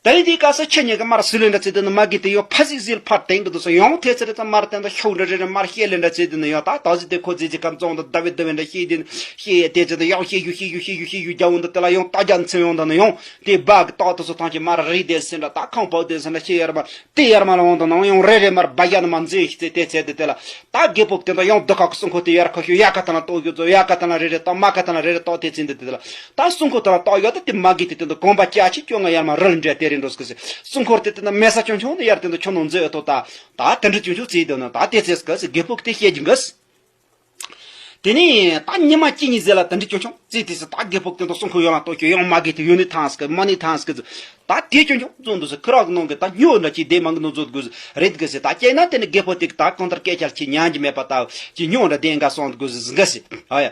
ད་ཡིན་དེའི་སྐབས་སུ་ཁྱེད་གཉིས་ཀྱི་མར་སུ་ལེན་འདྲ་ཚེ་དེ་ནི་མ་གི་དེ་ཡོ་ཕ་ཟིག་ཟིག་ཕར་དེང་གི་འདུག་སོ་ཡང་དེ་ཚེ་རེ་ཙམ་མར་དེ་འདི་ཤོག་འདྲ་རེ་རེ་མར་ཤེད་ལེན་འདྲ་ཚེ་དེ་ནི་ཡང་ད་ད་ཟི་དེ་ཁོ་ཟི་ཟི་གམ་བཙོང་འདི་ད་བེ་ད་བེ་འདྲ་ཤེད་དེ་ནི་ཤེད་ཡ་དེ་ཚེ་དེ་ཡང་ཤེད་ཞུ་ཤེད་ཞུ་ཤེད་ཞུ་ཤེད་ཞུ་རྒྱ་བོ་འདི་དེ་ལ་ཡང་ད་རྒྱ་འཚེ་ཡོང་ད་ནི་ཡང་དེ་སྦག་གི་ཏོག་ཏོ་སོ་ཐང་གི་མར་རི་དེ་སེ་འདྲ་ད་ཁང་པ་དེ་སེ་འདྲ་ཤེས་ཡར་མ་དེ་ཡར་མ་ལ་འོང་དང་ནང་ཡང་རེ་རེ་མར་སྦ་ཡ་ནི་མ་མཛེས་ཤི་ཚེ་དེ་ཚེ་དེ་དེ་ལ་ད་རྒད་པོ་དེ་འདྲ་ཡང་བདུད་བཀག་གི་སྲུང་འཁོར་དེ་ཡར་ཁ་ཤོ་ཡ་ཁ་ཐ་ན་ཏོག་ཡོད་ཚོ་ཡ་ཁ་ཐ་ན་རེ་རེ་ཏོག་མ་ཁ་ཐ་ན་རེ་རེ་ཏོག་དེ་ཚེ་འདི་དེ་དེ་ལ་ད་སྲུང་འཁོར་དེ་ལ་ཏོག་ཡོད་དེ་དེ་མ་གི་དེ་དེ་འདྲ་གོམ་པ་ལྕགས་ཆེ་སྐྱོ་ང་ཡར་མ་རི་ལ་འདྲ་དེ་རེ་འགྲོ་སྐད་སེ་སྲུང་འཁོར་དེ་དེ་འདྲ་མེ་ས་ཆུང་ཆུང་དེ་ཡར་དེ་འདྲ་ཁྱོད་ནང་མཛེས་ཡོད་དོ་ད་ད་དེ་འདྲ་ཆུང་ཆུང་ཚེ་དེ་ནི་ད་དེ་ཚེ་སྐད་སེ་རྒད་པོ་དེ་བཤད་རྒྱུ་འགས། དེ་ནས་ད་ཉི་མ་གཅིག་གཉིས་ཟེར་ལ་དེ་འདྲ་ཆུང་ཆུང་བརྩིས་དུས་སུ་ད་རྒད་པོ་དེ་ཚོ་སྲུང་འཁོར་ཡོང་ལ་ལྟོས་ཁྱོད་ཡང་མ་གི་དེ་ཡོད་ནི་ཐང་སྐད་མ་ནི་ཐང་སྐད་ད་དེ་ཆུང་ཆུང་བཙོང་འདུག་སེ་ཁི་རག་ནང་གི་ད་སྨྱོ་འདྲ་ཅིག་བསྡད་མ་གི་ནོ་བཟོ་དགོས་རེད་གི་སེ་ད་སྐྱེས་ན་དེ་ནི་རྒད་པོ་དེ་གི་ད་གང་ལྟར་སྐད་ཆ་ཅིག་ཉན་གྱི་མེད་པ་ད་ཅིག་སྨྱོ་འདྲ་བསྡད་འགའ་སོང་དགོས་ཟི་ག་སེ་ཨ་ཡ།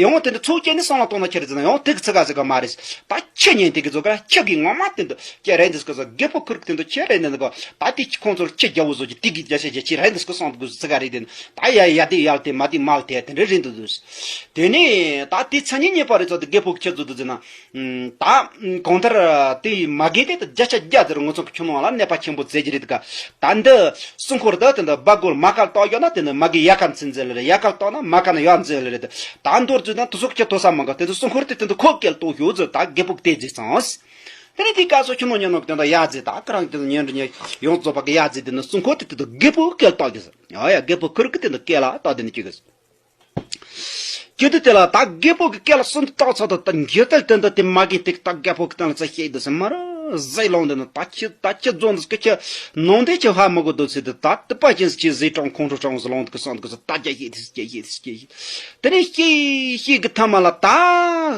ཡང་དེ་འདྲ་ཚུགས་སྐྱེས་ནི་སོང་ལ་གཏོང་ན་ཁྱེད་རེད་ཟེར་ན་ཡང་དེ་གི་ཚི་ག་ཟི་ག་མ་རེད། ད་ཁྱི་ཉན་དེ་གི་བཟོ་ག་ཁྱི་གི་ངོ་མ་དེ་འདུག་ཁྱེད་རེད་འདུག་སྐད་ཟ་རྒད་པོ་ཁུར་གི་དེ་འདུག་ཁྱེད་རེད་ནི་འདུག་ག་ད་དེ་ཁྱི་ཁོང་ཚོར་ཁྱི་རྒྱ་བོ་བཟོ་གི་དེ་གི་རྒྱ་ཤ་རྒྱ་ཁྱི་རེད་འདུག་སྐད་སོང་དགོས་ཟི་ག་རེད་དེ་ད་ཡ་ཡ་དེ་ཡལ་དེ་མ་དེ་མལ་དེ་དེ་འདྲ་རེད་འདུག་དུས། དེ་ནས་ད་དེ་ཚ་ཉིན། གཉིས་པ་རེད་ཚོ་དེ་རྒད་པོ་ཁྱེད་ཚོ་དུ་ཟེར་ན། ད་གང་ལྟར་དེ་མ་རྒན་དེ་ད་བརྒྱ་ཆ་བརྒྱ་ཟེར་ངོ་ཚོ་གི་ཁྱོད་ནང་ལ་གནས་པ་ཆེན་པོ་མཛད་ཀྱི་རེད་ཀ་ད་འདི་སྲུང་འཁོར་དུ་དེ་འདི་སྦ་སྒོར་མ་ཀར་བཏགས་ཡོད་ན་དེ་འདི་མ་རྒན་ཡ་ཀར་ཚིག་མཛད་ལེ་རེད། ཡ་ཀར་བཏགས་ན་མ་ཀར་ན་ཡ་མཛད་ལེ་རེད། ད་མདོར་བསྡུས་ན་དུ་སོག་ཁྱེད་དོ་ས་མ་ག་དེ་འདི་སྲུང་འཁོར་དེ་དེ་འདི་ཁོ་སྐད་ལྟོ་ཡོད་ཟེར་ད་རྒད་པོ་གི་དེ་ཟེར་ཙང་། དེ་ནས་དེའི་སྐབས་སུ་ཁྱོད་ནོ་ཉོ་ནོ་དེ་འདི་ཡ་ཟེར་ད་ཁ་རང་དེ་འདི་ཉན་འདྲི་ཉན་ཡོངས་རྫོགས་པ་གི་ཡ་ཟེར་དེ་འདི་སྲུང་འཁོར་དེ་དེ་འདི་རྒད་པོ་གི་སྐད་ལྟོ་གི་ཟེར། ཡ་ཡ་རྒད་པོ་ཁུར་གི་དེ་འདི་སྐད་ལ་ལྟོ་དེ་འདི་ཅི་གི་ཟེར། ཀྱི་དུ་དེ་ལ་ད་རྒད་པོ་གི་སྐད་ལ་སུན་བཏགས་ཚར་དུ་ད་འགྱོད་དལ་དེ་འདི་དེ་མ་གི་ཏིག་ད་རྒད་པོ་གི་སྟེང་ལ་ཚ་ཤེས་དུ་སེ་མ་ར་ཟེ་ལོང་དེ་ན་ད་ཁྱི་ད་ཁྱི་རྫོང་དུ་སྐད་ཁྱི་ནང་དེ་ཁྱི་ཧ་མི་གོ་དུ་ཚེ་དུ་ད་དུ་པ་ཅན་ཁྱི་ཟེ་གྲོང་ཁོང་ཁྲོ་གྲོང་ཟེ་ལོང་དུ་གི་སང་དུ་གི་ས་ད་རྒྱ་ཤེས་དུ་སྐད་ཤེས་དུ་སྐད་ཤེས་དེ་ནས་ཤེས་ཤེས་གི་ཐ་མ་ལ་ད་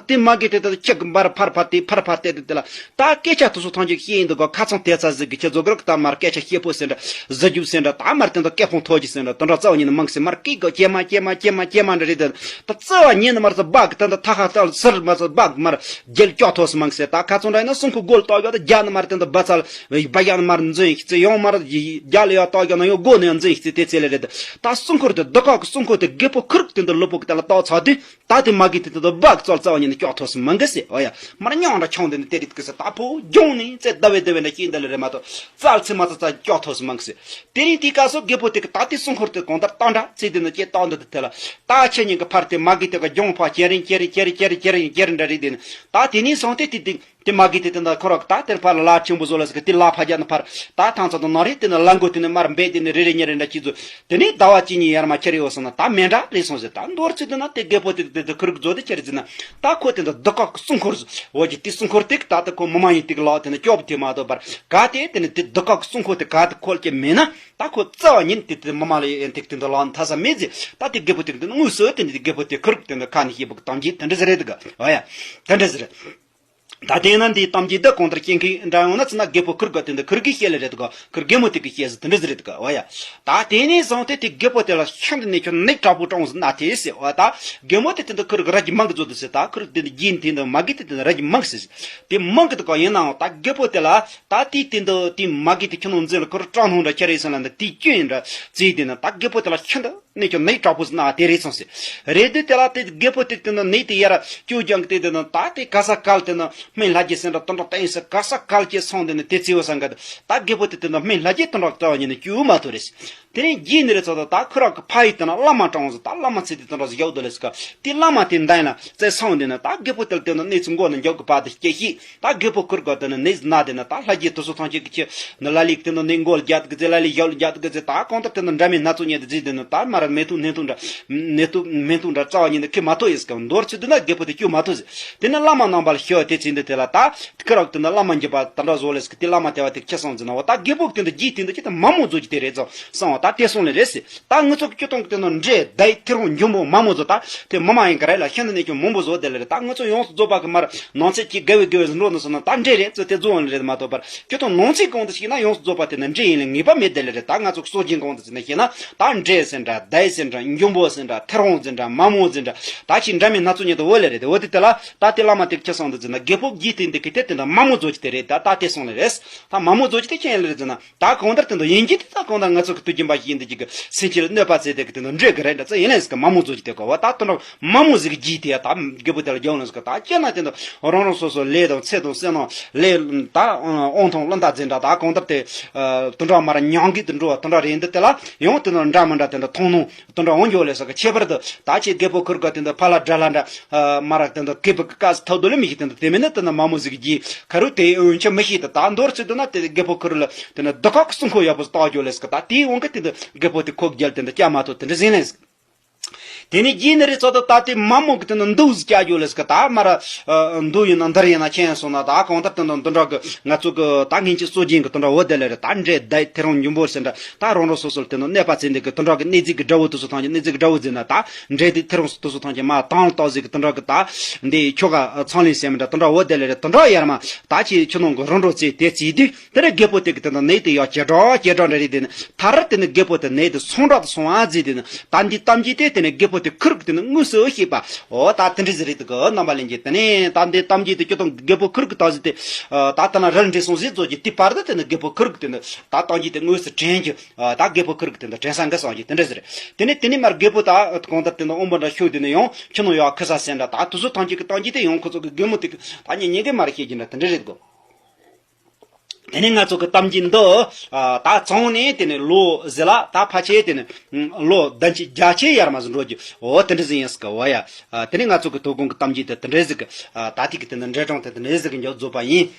དེ་མ་གི་ཏིག་ད་ཁྱི་གི་འབར་ཕར་ཕར་དེ་ཕར་ཕར་དེ་དུ་དེ་ལ། ད་སྐད་ཆ་དེ་ཚོ་ཐམས་ཅད་ཤེས་ཡིན་འདུག་ག་ཁ་ཚང་དེ་ཚ་ཟིག་གི་ཁྱེད་ཚོ་གི་རིགས་ད་མར་སྐད་ཆ་ཤེས་པོ་ཟེར་འདྲ་གཟི་རྒྱུ་ཟེར་འདྲ་ད་མར་དེ་འདྲ་སྐད་ཕུང་ཐོག་གི་ཟེར་འདྲ་དེ་འདྲ་རྩ་བ་ཉིད་ནས་མང་གི་ཟེར་མར་སྐད་གི་ཀྱེ་མ་ཀྱེ་མ་ཀྱེ་མ་ཀྱེ་མ་འདྲ་རེད་དེ་ད་རྩ་བ་ཉིད་ནས་མར་ཚ་སྦག་གི་ད་འདྲ་ཐ་ཁ་ལྟ་ལ་སིར་མ་ཚ་སྦག་མར་རྒྱལ་སྐྱོག་ཐོག་སུ་མང་གི་ཟེར། ད་ཁ་ཚང་འདྲ་ཡིན་ན་སྲུང་འཁོར་སྒོ་ལ་བཏགས་ཡོད་ད་རྒྱ་ནས་མར་དེ་འདྲ་སྦ་ཚ་ལ་སྦ་རྒྱ་ནས་མར་འཛིན་ཡིན་གི་ཚེ་ཡང་མར་རྒྱ་ལ་ཡོད་བཏགས་ཡོད་ན་ཡང་སྒོ་ནས་ཡང་འཛིན་ཡིན་གི་ཚེ་དེ་ཚེ་ལ་རེད། ད་སྲུང་འཁོར་དེ་བདུད་བཀག་གི་སྲུང་འཁོར་དེ་རྒད་པོ་ཁུར་གི་དེ་འདྲ་ལུས་པོ་གི་ད་ལ་བཏགས་ཚར་དུས། ད་དེ་མ་གི་དེ་དེ་དེ་སྦག་ཙོལ་རྩ་བ་ཉིད་ནས་སྐྱོག་ཐོག་སུ་མང་གི་ཟེར། འོ་ཡ། མར་མྱང་ར་ཆང་དེ་ནི་དེ་རིགས་གི་ཟེར་ད་ཕོ་ལྗོངས་ནས་ཙེ་ཟླ་བའི་ཟླ་བའི་འདྲ་སྐྱིད་འདི་ལ་རེ་མ་གཏོགས་ཙལ་ཚེ་མ་ཙ་ཙ་སྐྱོག་ཐོག་སུ་མང་གི་ཟེར། དེ་རིང་དེའི་སྐབས་སུ་རྒད་པོ་དེ་གི་ད་དེ་སྲུང་འཁོར་དེ་གང་ལྟར་བཏང་འདྲ་ཚེ་དེ་ནི་སྐྱེ་བཏང་འདི་དེ་དེ་ལ་ད་ཁྱེད་གཉིས་ཀྱི་ཕར་དེ་མ་གི་དེ་ག་ལྗོངས་ཕ་ཁྱེད་རིང་ཁྱེད་རིང་ཁྱེད་རིང་ཁྱེད་རིང་ཁྱེད་རིང་ཁྱེད་རིང་འདྲ་རེད་དེ་ནི་ད་དེ་ནས་སོང་སྟེ་དེ་དེ། དེ་མ་གི་དེ་དེ་འདྲ་ཁོ་ར་ད་དེར་ཕར་ལ་ལ་ཆེན་པོ་བཟོ་ལ་ཟེར་གི་དེ་ལ་ཕ་རྒྱ་ན་ཕར་ད་ཐང་ཚ་དང་ནང་རེད་དེ་ནི་ལ་མགོ་དེ་ནི་མར་འབད་དེ་ནི་རེ་རེ་ཉེ་རེ་འདྲ་ཅི་བཟོ། དེ་ནི་ཟླ་བ་གཅིག་གཉིས་ཡར་མ་ཁྱེར་ཡོད་སོང་ན་ད་མེད་འདྲ་རེད་སོང་ཟེར། ད་མདོར་ཚིག་དེ་ན་དེ་རྒད་པོ་དེ་དེ་དེ་ཁུར་གི་བཟོ་དེ་ཁྱེར་ཟེར་ན་ད་ཁོ་དེ་འདྲ་བདུད་བཀག་གི་སྲུང་འཁོར་བཟོ་འོ་ཀྱི་དེ་སྲུང་འཁོར་དེ་གི་ད་ད་ཁོ་མི་མ་ཡིན་དེ་གི་ལག་དེ་ནི་སྐྱོབ་དེ་མ་གཏོགས་པར་ག་དེ་དེ་ནི་དེ་བདུད་བཀག་གི་སྲུང་འཁོར་དེ་ག་དེ་ཁོལ་གྱི་མེད་ན་ད་ཁོ་རྩ་བ་ཉིད་དེ་དེ་མི་མ་ལ་ཡན་དེ་དེ་འདྲ་ལག་ཐ་ས་མེད་ཟེར། ད་དེ་རྒད་པོ་དེ་གི་དེ་ནི་དངོས་སུ་དེ་ནི་དེ་རྒད་པོ་དེ་ཁུར་གི་དེ་འདྲ་ཁ་ནས་ཤེས་པོ་གི་དམ་གྱི་དེ་འདྲ་ཟེར་རེད་དེ་གི་འོ་ཡ། དེ་འདྲ་ཟེར། ད་དེ་ན་འདིའི་གཏམ་རྒྱུད་འདི་གང་ལྟར་སྐྱེ་མཁན་འདྲ་ཡོང་ན་ཚེ་ན་རྒད་པོ་ཁུར་ག་དེ་འདི་ཁུར་གི་བཤད་ལེ་རེད་ག་ཁུར་རྒན་མོ་དེ་གི་བཤད་ཟེར་དེ་འདྲ་ཟེར་རེད་ག་བ་ཡ། ད་དེ་ནས་བཟུང་སྟེ་དེ་རྒད་པོ་དེ་ལ་ཤིན་ཏུ་ནས་ཁྱོད་ནད་དྲག་པོ་བྱུང་ཟེར་ན་དེ་ཟེར་བ་ད་རྒན་མོ་དེ་དེ་འདི་ཁུར་གི་ར་གི་མང་གི་བཟོ་དུ་ཟེར། ད་ཁུར་དེ་འདི་རྒྱན་དེ་འདི་མ་གི་དེ་དེ་འདི་ར་གི་མང་ཟེར་དེ་མང་གི་དེ་ག་ཡིན་ནའང་ད་རྒད་པོ་དེ་ལ་ད་དེ་དེ་འདི་དེ་མ་གི་དེ་ཁྱོད་ནང་འཛིན་ལ་ཁུར་སྐྲག་སྣང་འདྲ་ཁྱེར་རེད་ཟེར་ལ་འདི་དེ་སྐྱོན་འདྲ་བརྩིས་དེ་ན་ད་རྒད་པོ་དེ་ལ་ཤིན་ཏུ། ནས་ཀྱང་ནད་དྲག་པོ་ཟེར་ན་དེ་རེད་སོང་ཟེར། རེད་དུས་དེ་ལ་དེ་རྒད་པོ་དེ་དེ་ན་ནད་དེ་ཡར་སྐྱོ་རྒྱང་གི་དེ་དེ་ན་ད་དེ་ག་ས་གལ་དེ་ན་སྨན་ལྷ་རྒྱལ་སེང་འདྲ་དོན་དྲག་བསྟན་ཟེར་ག་ས་གལ་གྱི་སོང་དེ་ན་དེ་ཚེ་བ་སང་ག་དེ་ད་རྒད་པོ་དེ་དེ་ན་སྨན་ལྷ་རྒྱལ་དོན་དྲག་རྩ་བ་ཉིད་ནས་སྐྱོ་མ་ཐུབ་རེད་ཟེར། དེ་རིང་རྒྱུད་ནི་རེད་ཚོ་ད་ད་ཁོ་རང་གི་ཕ་ཡི་དེ་ན་བླ་མ་དྲང་ཟེར། ད་བླ་མ་ཚེ་དེ་དོན་དྲག་ཟེར་ཡག་དོ་ལེ་ཟེར་ག་དེ་བླ་མ་དེ་འདན་ལ་བཙལ་སོང་དེ་ན་ད་རྒད་པོ་དེ་ལ་དེ་ན་གནས་ཚུལ་མགོ་ན་མགྱོགས་གི་པ་དེ་སྐྱེ་ཤེས། ད་རྒད་པོ་ཁུར་ག་དེ་ནི་ནད་ཟིན་ན་དེ་ནི་ད་ལྷ་རྒྱལ་དུ་སོ་ཐང་ཅིག་གི་ཆེ་ནི་ལ་ལིག་དེ་ནི་ནི་མགོ་ལ་རྒྱ་དག་ཟེ་ལ་ལིག་ཡག་ལ་རྒྱ་དག་ཟེ། ད་གང་ལྟར་དེ་ནི་འདྲ་མིན་སྣ་ཚོགས་ཉིད་དུ་བརྫིས་དེ་ནི་ད་མ་ར་མེ་ཐུག་ནེ་ཐུག་འདྲ་ནེ་ཐུག་མེ་ཐུག་འདྲ་རྩ་བ་ཉིད་དུ་ཁེ་མ་ཐོག་ཡིན་སྐབས་མདོར་ཚུད་དུ་ན་རྒད་པོ་དེ་སྐྱོ་མ་ཐུབ་ཟེར། དེ་ནི་བླ་མ་རྣམ་པ་ལ་ཞུ་བ་དེ་ཚེ་འདི་དེ་ལ་ད་ཁུར་ག་དེ་ནི་བླ་མ་འགྱུར་བ་དེ་འདྲ་བཟོ་ལེ་ཟེར་གི་དེ་བླ་མ་དེ་བ་དེ་ཁྱེད་སོང་ཟེར་ན་བ་ད་རྒད་པོ་དེ་འདི་རྒྱུད་དེ་འདི་ཁྱེད་དེ་མ་མོ་བཟོ་གི་དེ་རེད་ཙང་སོང་བ་ད་དེ་སོང་ལེ་རེད་ཟེར། ད་ང་ཚོ་གི་སྐྱོ་གཏོང་གི་དེ་ནི་འདྲེ་བདའི་ཐེ་རོང་འཇུ་འབོ་མ་མོ་བཟོ་ད་དེ་མི་མ་ཡིན་ག་རེ་ལ་ཤིན་ཏུ་ནས་ཀྱང་མང་པོ་བཟོ་དེ་ལ་རེད། ད་ང་ཚོ་ཡོངས་སུ་རྫོགས་པ་གི་མར་ནང་ཚེ་གཅིག་དགའ་བའི་དགའ་བའི་འགྲོ་ནི་སོང་ན་ད་འདྲེ་རེད་ཚོ་དེ་རྫོགས་ལེ་རེད་མ་གཏོགས་པར་སྐྱོ་གཏོང་ནང་ཚེ་གང་དུ་ཞིག་ན་ཡོངས་སུ་རྫོགས་པ་དེ་ནི་འདྲེ་ཡིན་ལ་ངེས་པ་མེད་དེ་ལ་རེད། ད་ང་ཚོ་གི་སྲོག་རྒྱུན་གང་དུ་ཟེར་ན་ཤེས་ན་ད་འདྲེ་ཟེར་འདྲ་བདའི་ཟེར་འདྲ་འཇུ་འབོ་ཟེར་འདྲ་ཐེ་རོང་ཟེར་འདྲ་མ་མོ་ཟེར་འདྲ་ད་ཅི་འདྲ་མིན་སྣ་ཚོགས་ཉིད་དུ་འོ་ལེ་རེད། འོ་དེ་དེ་ལ་ད་དེ་བླ་མ་དེ་ཁྱེད་སོང་དུ་ཟེར་ན་རྒད་པོ་རྒྱུད་དེ་འདི་གི་དེ་དེ་འདྲ་མ་མོ་བཟོ་གི་དེ་རེད། ད་ད་དེ་སོང་ལེ་རེད། ད་མ་མོ་བཟོ་གི་དེ་ཁྱེད་ཡིན་ལེ་རེད་ཟེར་ན། ད་གང་ལྟར་དེ་འདྲ་ཡིན་གྱི་དེ་ད་གང་ལྟར་ང་ཚོ་གི་དུས་རྒྱུན་པ་ཞིག་ཡིན་འདི་ཅིག་གི་སེམས་ཅན་ལ་གནོད་པ་བྱེད་དེ་གི་དེ་འདྲ་འདྲེ་གི་རེད་འདྲ་ཚེ་ཡིན་ལེ་ཟེར་གི་མ་མོ་བཟོ་གི་དེ་གོ་བ་ད་དེ་འདྲ་མ་མོ་ཟིག་གི་ད་རྒད་པོ་དེ་ལ་རྒྱང་ལ་ཟེར་གི་ད་སྐྱེ་ན་དེ་འདྲ་རང་རང་སོ་སོ་ལས་དང་ཚེ་དང་བསོད་ནམས་ལས་ད་དབང་ཐང་བློ་འདའ་འཛིན་འདྲ་ད་གང་ལྟར་དེ་དེ་འདྲ་མར་མྱང་གི་དེ་འགྲོ་བ་དེ་འདྲ་རེད་འདི་དེ་ལ་ཡང་དེ་འདྲ་འདྲ་མི་འདྲ་དེ་འདྲ་མཐོང་སྣང་དེ་འདྲ་འོང་འགྱོ་ལེ་ཟེར་གི་ཁྱད་པར་དུ་ད་ཅི་རྒད་པོ་ཁུར་ག་དེ་འདྲ་ཕ་ལ་དགྲ་ལ་འདྲ་མ་རག་དེ་འདྲ་རྒད་པོ་གི་བཀའ་ཐབས་དོ་ལེ་མི་ཤེས་དེ་འདྲ་དེ་མིན་ན་དེ་འདྲ་མ་མོ་ཟིག་གི་ཁ་རུ་དེ་འོན་ཆ་མི་ཤེས་ད་ད་མདོར་ཚུད་དུ་ན་དེ་རྒད་པོ་ཁུར་ལ་དེ་ནི་བདུད་བཀག་གི་སྲུང་འཁོར་ཡག་པོ་བཏགས་རྒྱུ་ལས་ཀ་ད་དེའི་དབང་གིས་དེ་འདི་རྒད་པོ་དེ་ཁོག་རྒྱལ་དེ་འདི་སྐྱ་མ་ཐོ་དེ་འདྲ་ཟིན་ལས་ཀ་དེ་ནི་རྗེས་ནི་རི་ཚོ་ད་ད་དེ་མ་མོ་གི་དེ་ནི་འདུག་སྐྱ་རྒྱུ་ལས་ཀ་ད་མ་ར་འདུག་ཡིན་ན་འདིར་ཡིན་ན་ཁྱེད་སོང་ན་ད་གང་ལྟར་དེ་འདི་འདི་འདྲ་གི་ང་ཚོ་གི་ད་སྔན་གྱི་སྲོལ་རྒྱུན་གི་དེ་འདྲ་འོ་དེ་ལས་རེད། ད་འདྲེ་བདའི་ཐེ་རོང་འཇུ་འབོ་ཟེར་འདྲ་ད་རང་རང་སོ་སོར་དེ་ནི་གནོད་པ་བྱེད་འདི་གི་དེ་འདྲ་གི་གནས་ཚིག་གི་དགྲ་བོ་དེ་ཚོ་ཐང་གི་གནས་ཚིག་གི་དགྲ་བོ་ཟེར་ན་ད་འདྲེ་དེ་ཐེ་རོང་སོ་དེ་ཚོ་ཐང་གི་མ་དང་ལ་ཏོག་ཟིག་གི་དེ་འདྲ་གི་ད་འདི་ཁྱོ་ག་ཚང་ལིང་ཟེར་མི་འདྲ་དེ་འདྲ་འོ་དེ་ལས་རེད། དེ་འདྲ་ཡར་མ་ད་ཅི་ཁྱོད་ནང་གི་རང་འགྲོ་ཚེ་དེ་བྱེད་དུས། དེ་ནས་རྒད་པོ་དེ་གི་དེ་ནས་ནད་དེ་ཡང་ཇེ་དྲག་ཇེ་དྲག་འདྲ་རེད། དེ་ནས་ཐར་དེ་ནས་རྒད་པོ་དེ་ནད་དེ་སོང་དྲག་ཏུ་སོང་ཨ་ཟེར། དེ་ནས་ད་འདི་གཏམ་རྒྱུད་དེ་དེ་ནས་རྒད་པོ་ དེ་ཁུར་གི་དེ་ནི་དངོས་སུ་ཤེས་པ། འོ་ད་དེ་འདྲ་ཟིག་རེད་འདུག་གི། རྣམ་པ་ལྷན་རྒྱས། དེ་ནས་ད་འདི་གཏམ་རྒྱུད་དེ་སྤྱིར་བཏང་རྒད་པོ་ཁུར་གི་གཏམ་ཟིག་དེ། ད་ལྟ་ན་རལ་འདྲེས་སོང་ཟིག་ཚོ་གི་དེ་བར་དུ་དེ་ནི་རྒད་པོ་ཁུར་གི་དེ་ནི་ད་གཏམ་རྒྱུད་དེ་དངོས་སུ་དྲན་གྱི། ད་རྒད་པོ་ཁུར་གི་དེ་ནི་དྲན་ས་འགའ་སོང་གི་དེ་འདྲ་ཟིག་རེད། དེ་ནས་དེ་ནས་མར་རྒད་པོ་ད་གང་ལྟར་དེ་ནི་དབང་པོ་འདྲ་ཤོར། དེ་ནི་ཡང་ཁྱི་ནང་ཡོད་ཁུ་ས་ཟེར་འདྲ། ད་དེ་ཚོ་ཐམས་ཅད་ཀྱི་གཏམ་རྒྱུད་དེ་ཡང་ཁོ་ཚོ་གི་རྒན་མོ་དེ་གི་ད་ཉན་ཉན་གི་མར་བཤད་ཀྱི་འདྲ་དེ་འདྲ་རེད་གོ། དེ་ནས་ང་ཚོ་གི་གཏམ་རྒྱུད་འདི་ད་ཚང་ནས་དེ་ནས་ལོ་ཟེར་ལ་ད་ཕལ་ཆེར་དེ་ནས་ལོ་བདུན་ཅུ་བརྒྱད་ཅུ་ཡར་མར་ཟིག་འགྲོ་རྒྱུ། འོ་དེ་འདྲ་ཟིག་ཡིན་ཟིག་གི། འོ་ཡ། དེ་ནས་ང་ཚོ་གི་དོ་དགོང་གི་གཏམ་རྒྱུད་དེ་དེ་འདྲ་ཟིག་གི། ད་ཐེངས་གི་དེ་ནས་འབྲེལ་སྒྲོན་དེ་དེ་འདྲ་ཟིག་གི་མཇུག་རྫོགས་པ་ཡིན།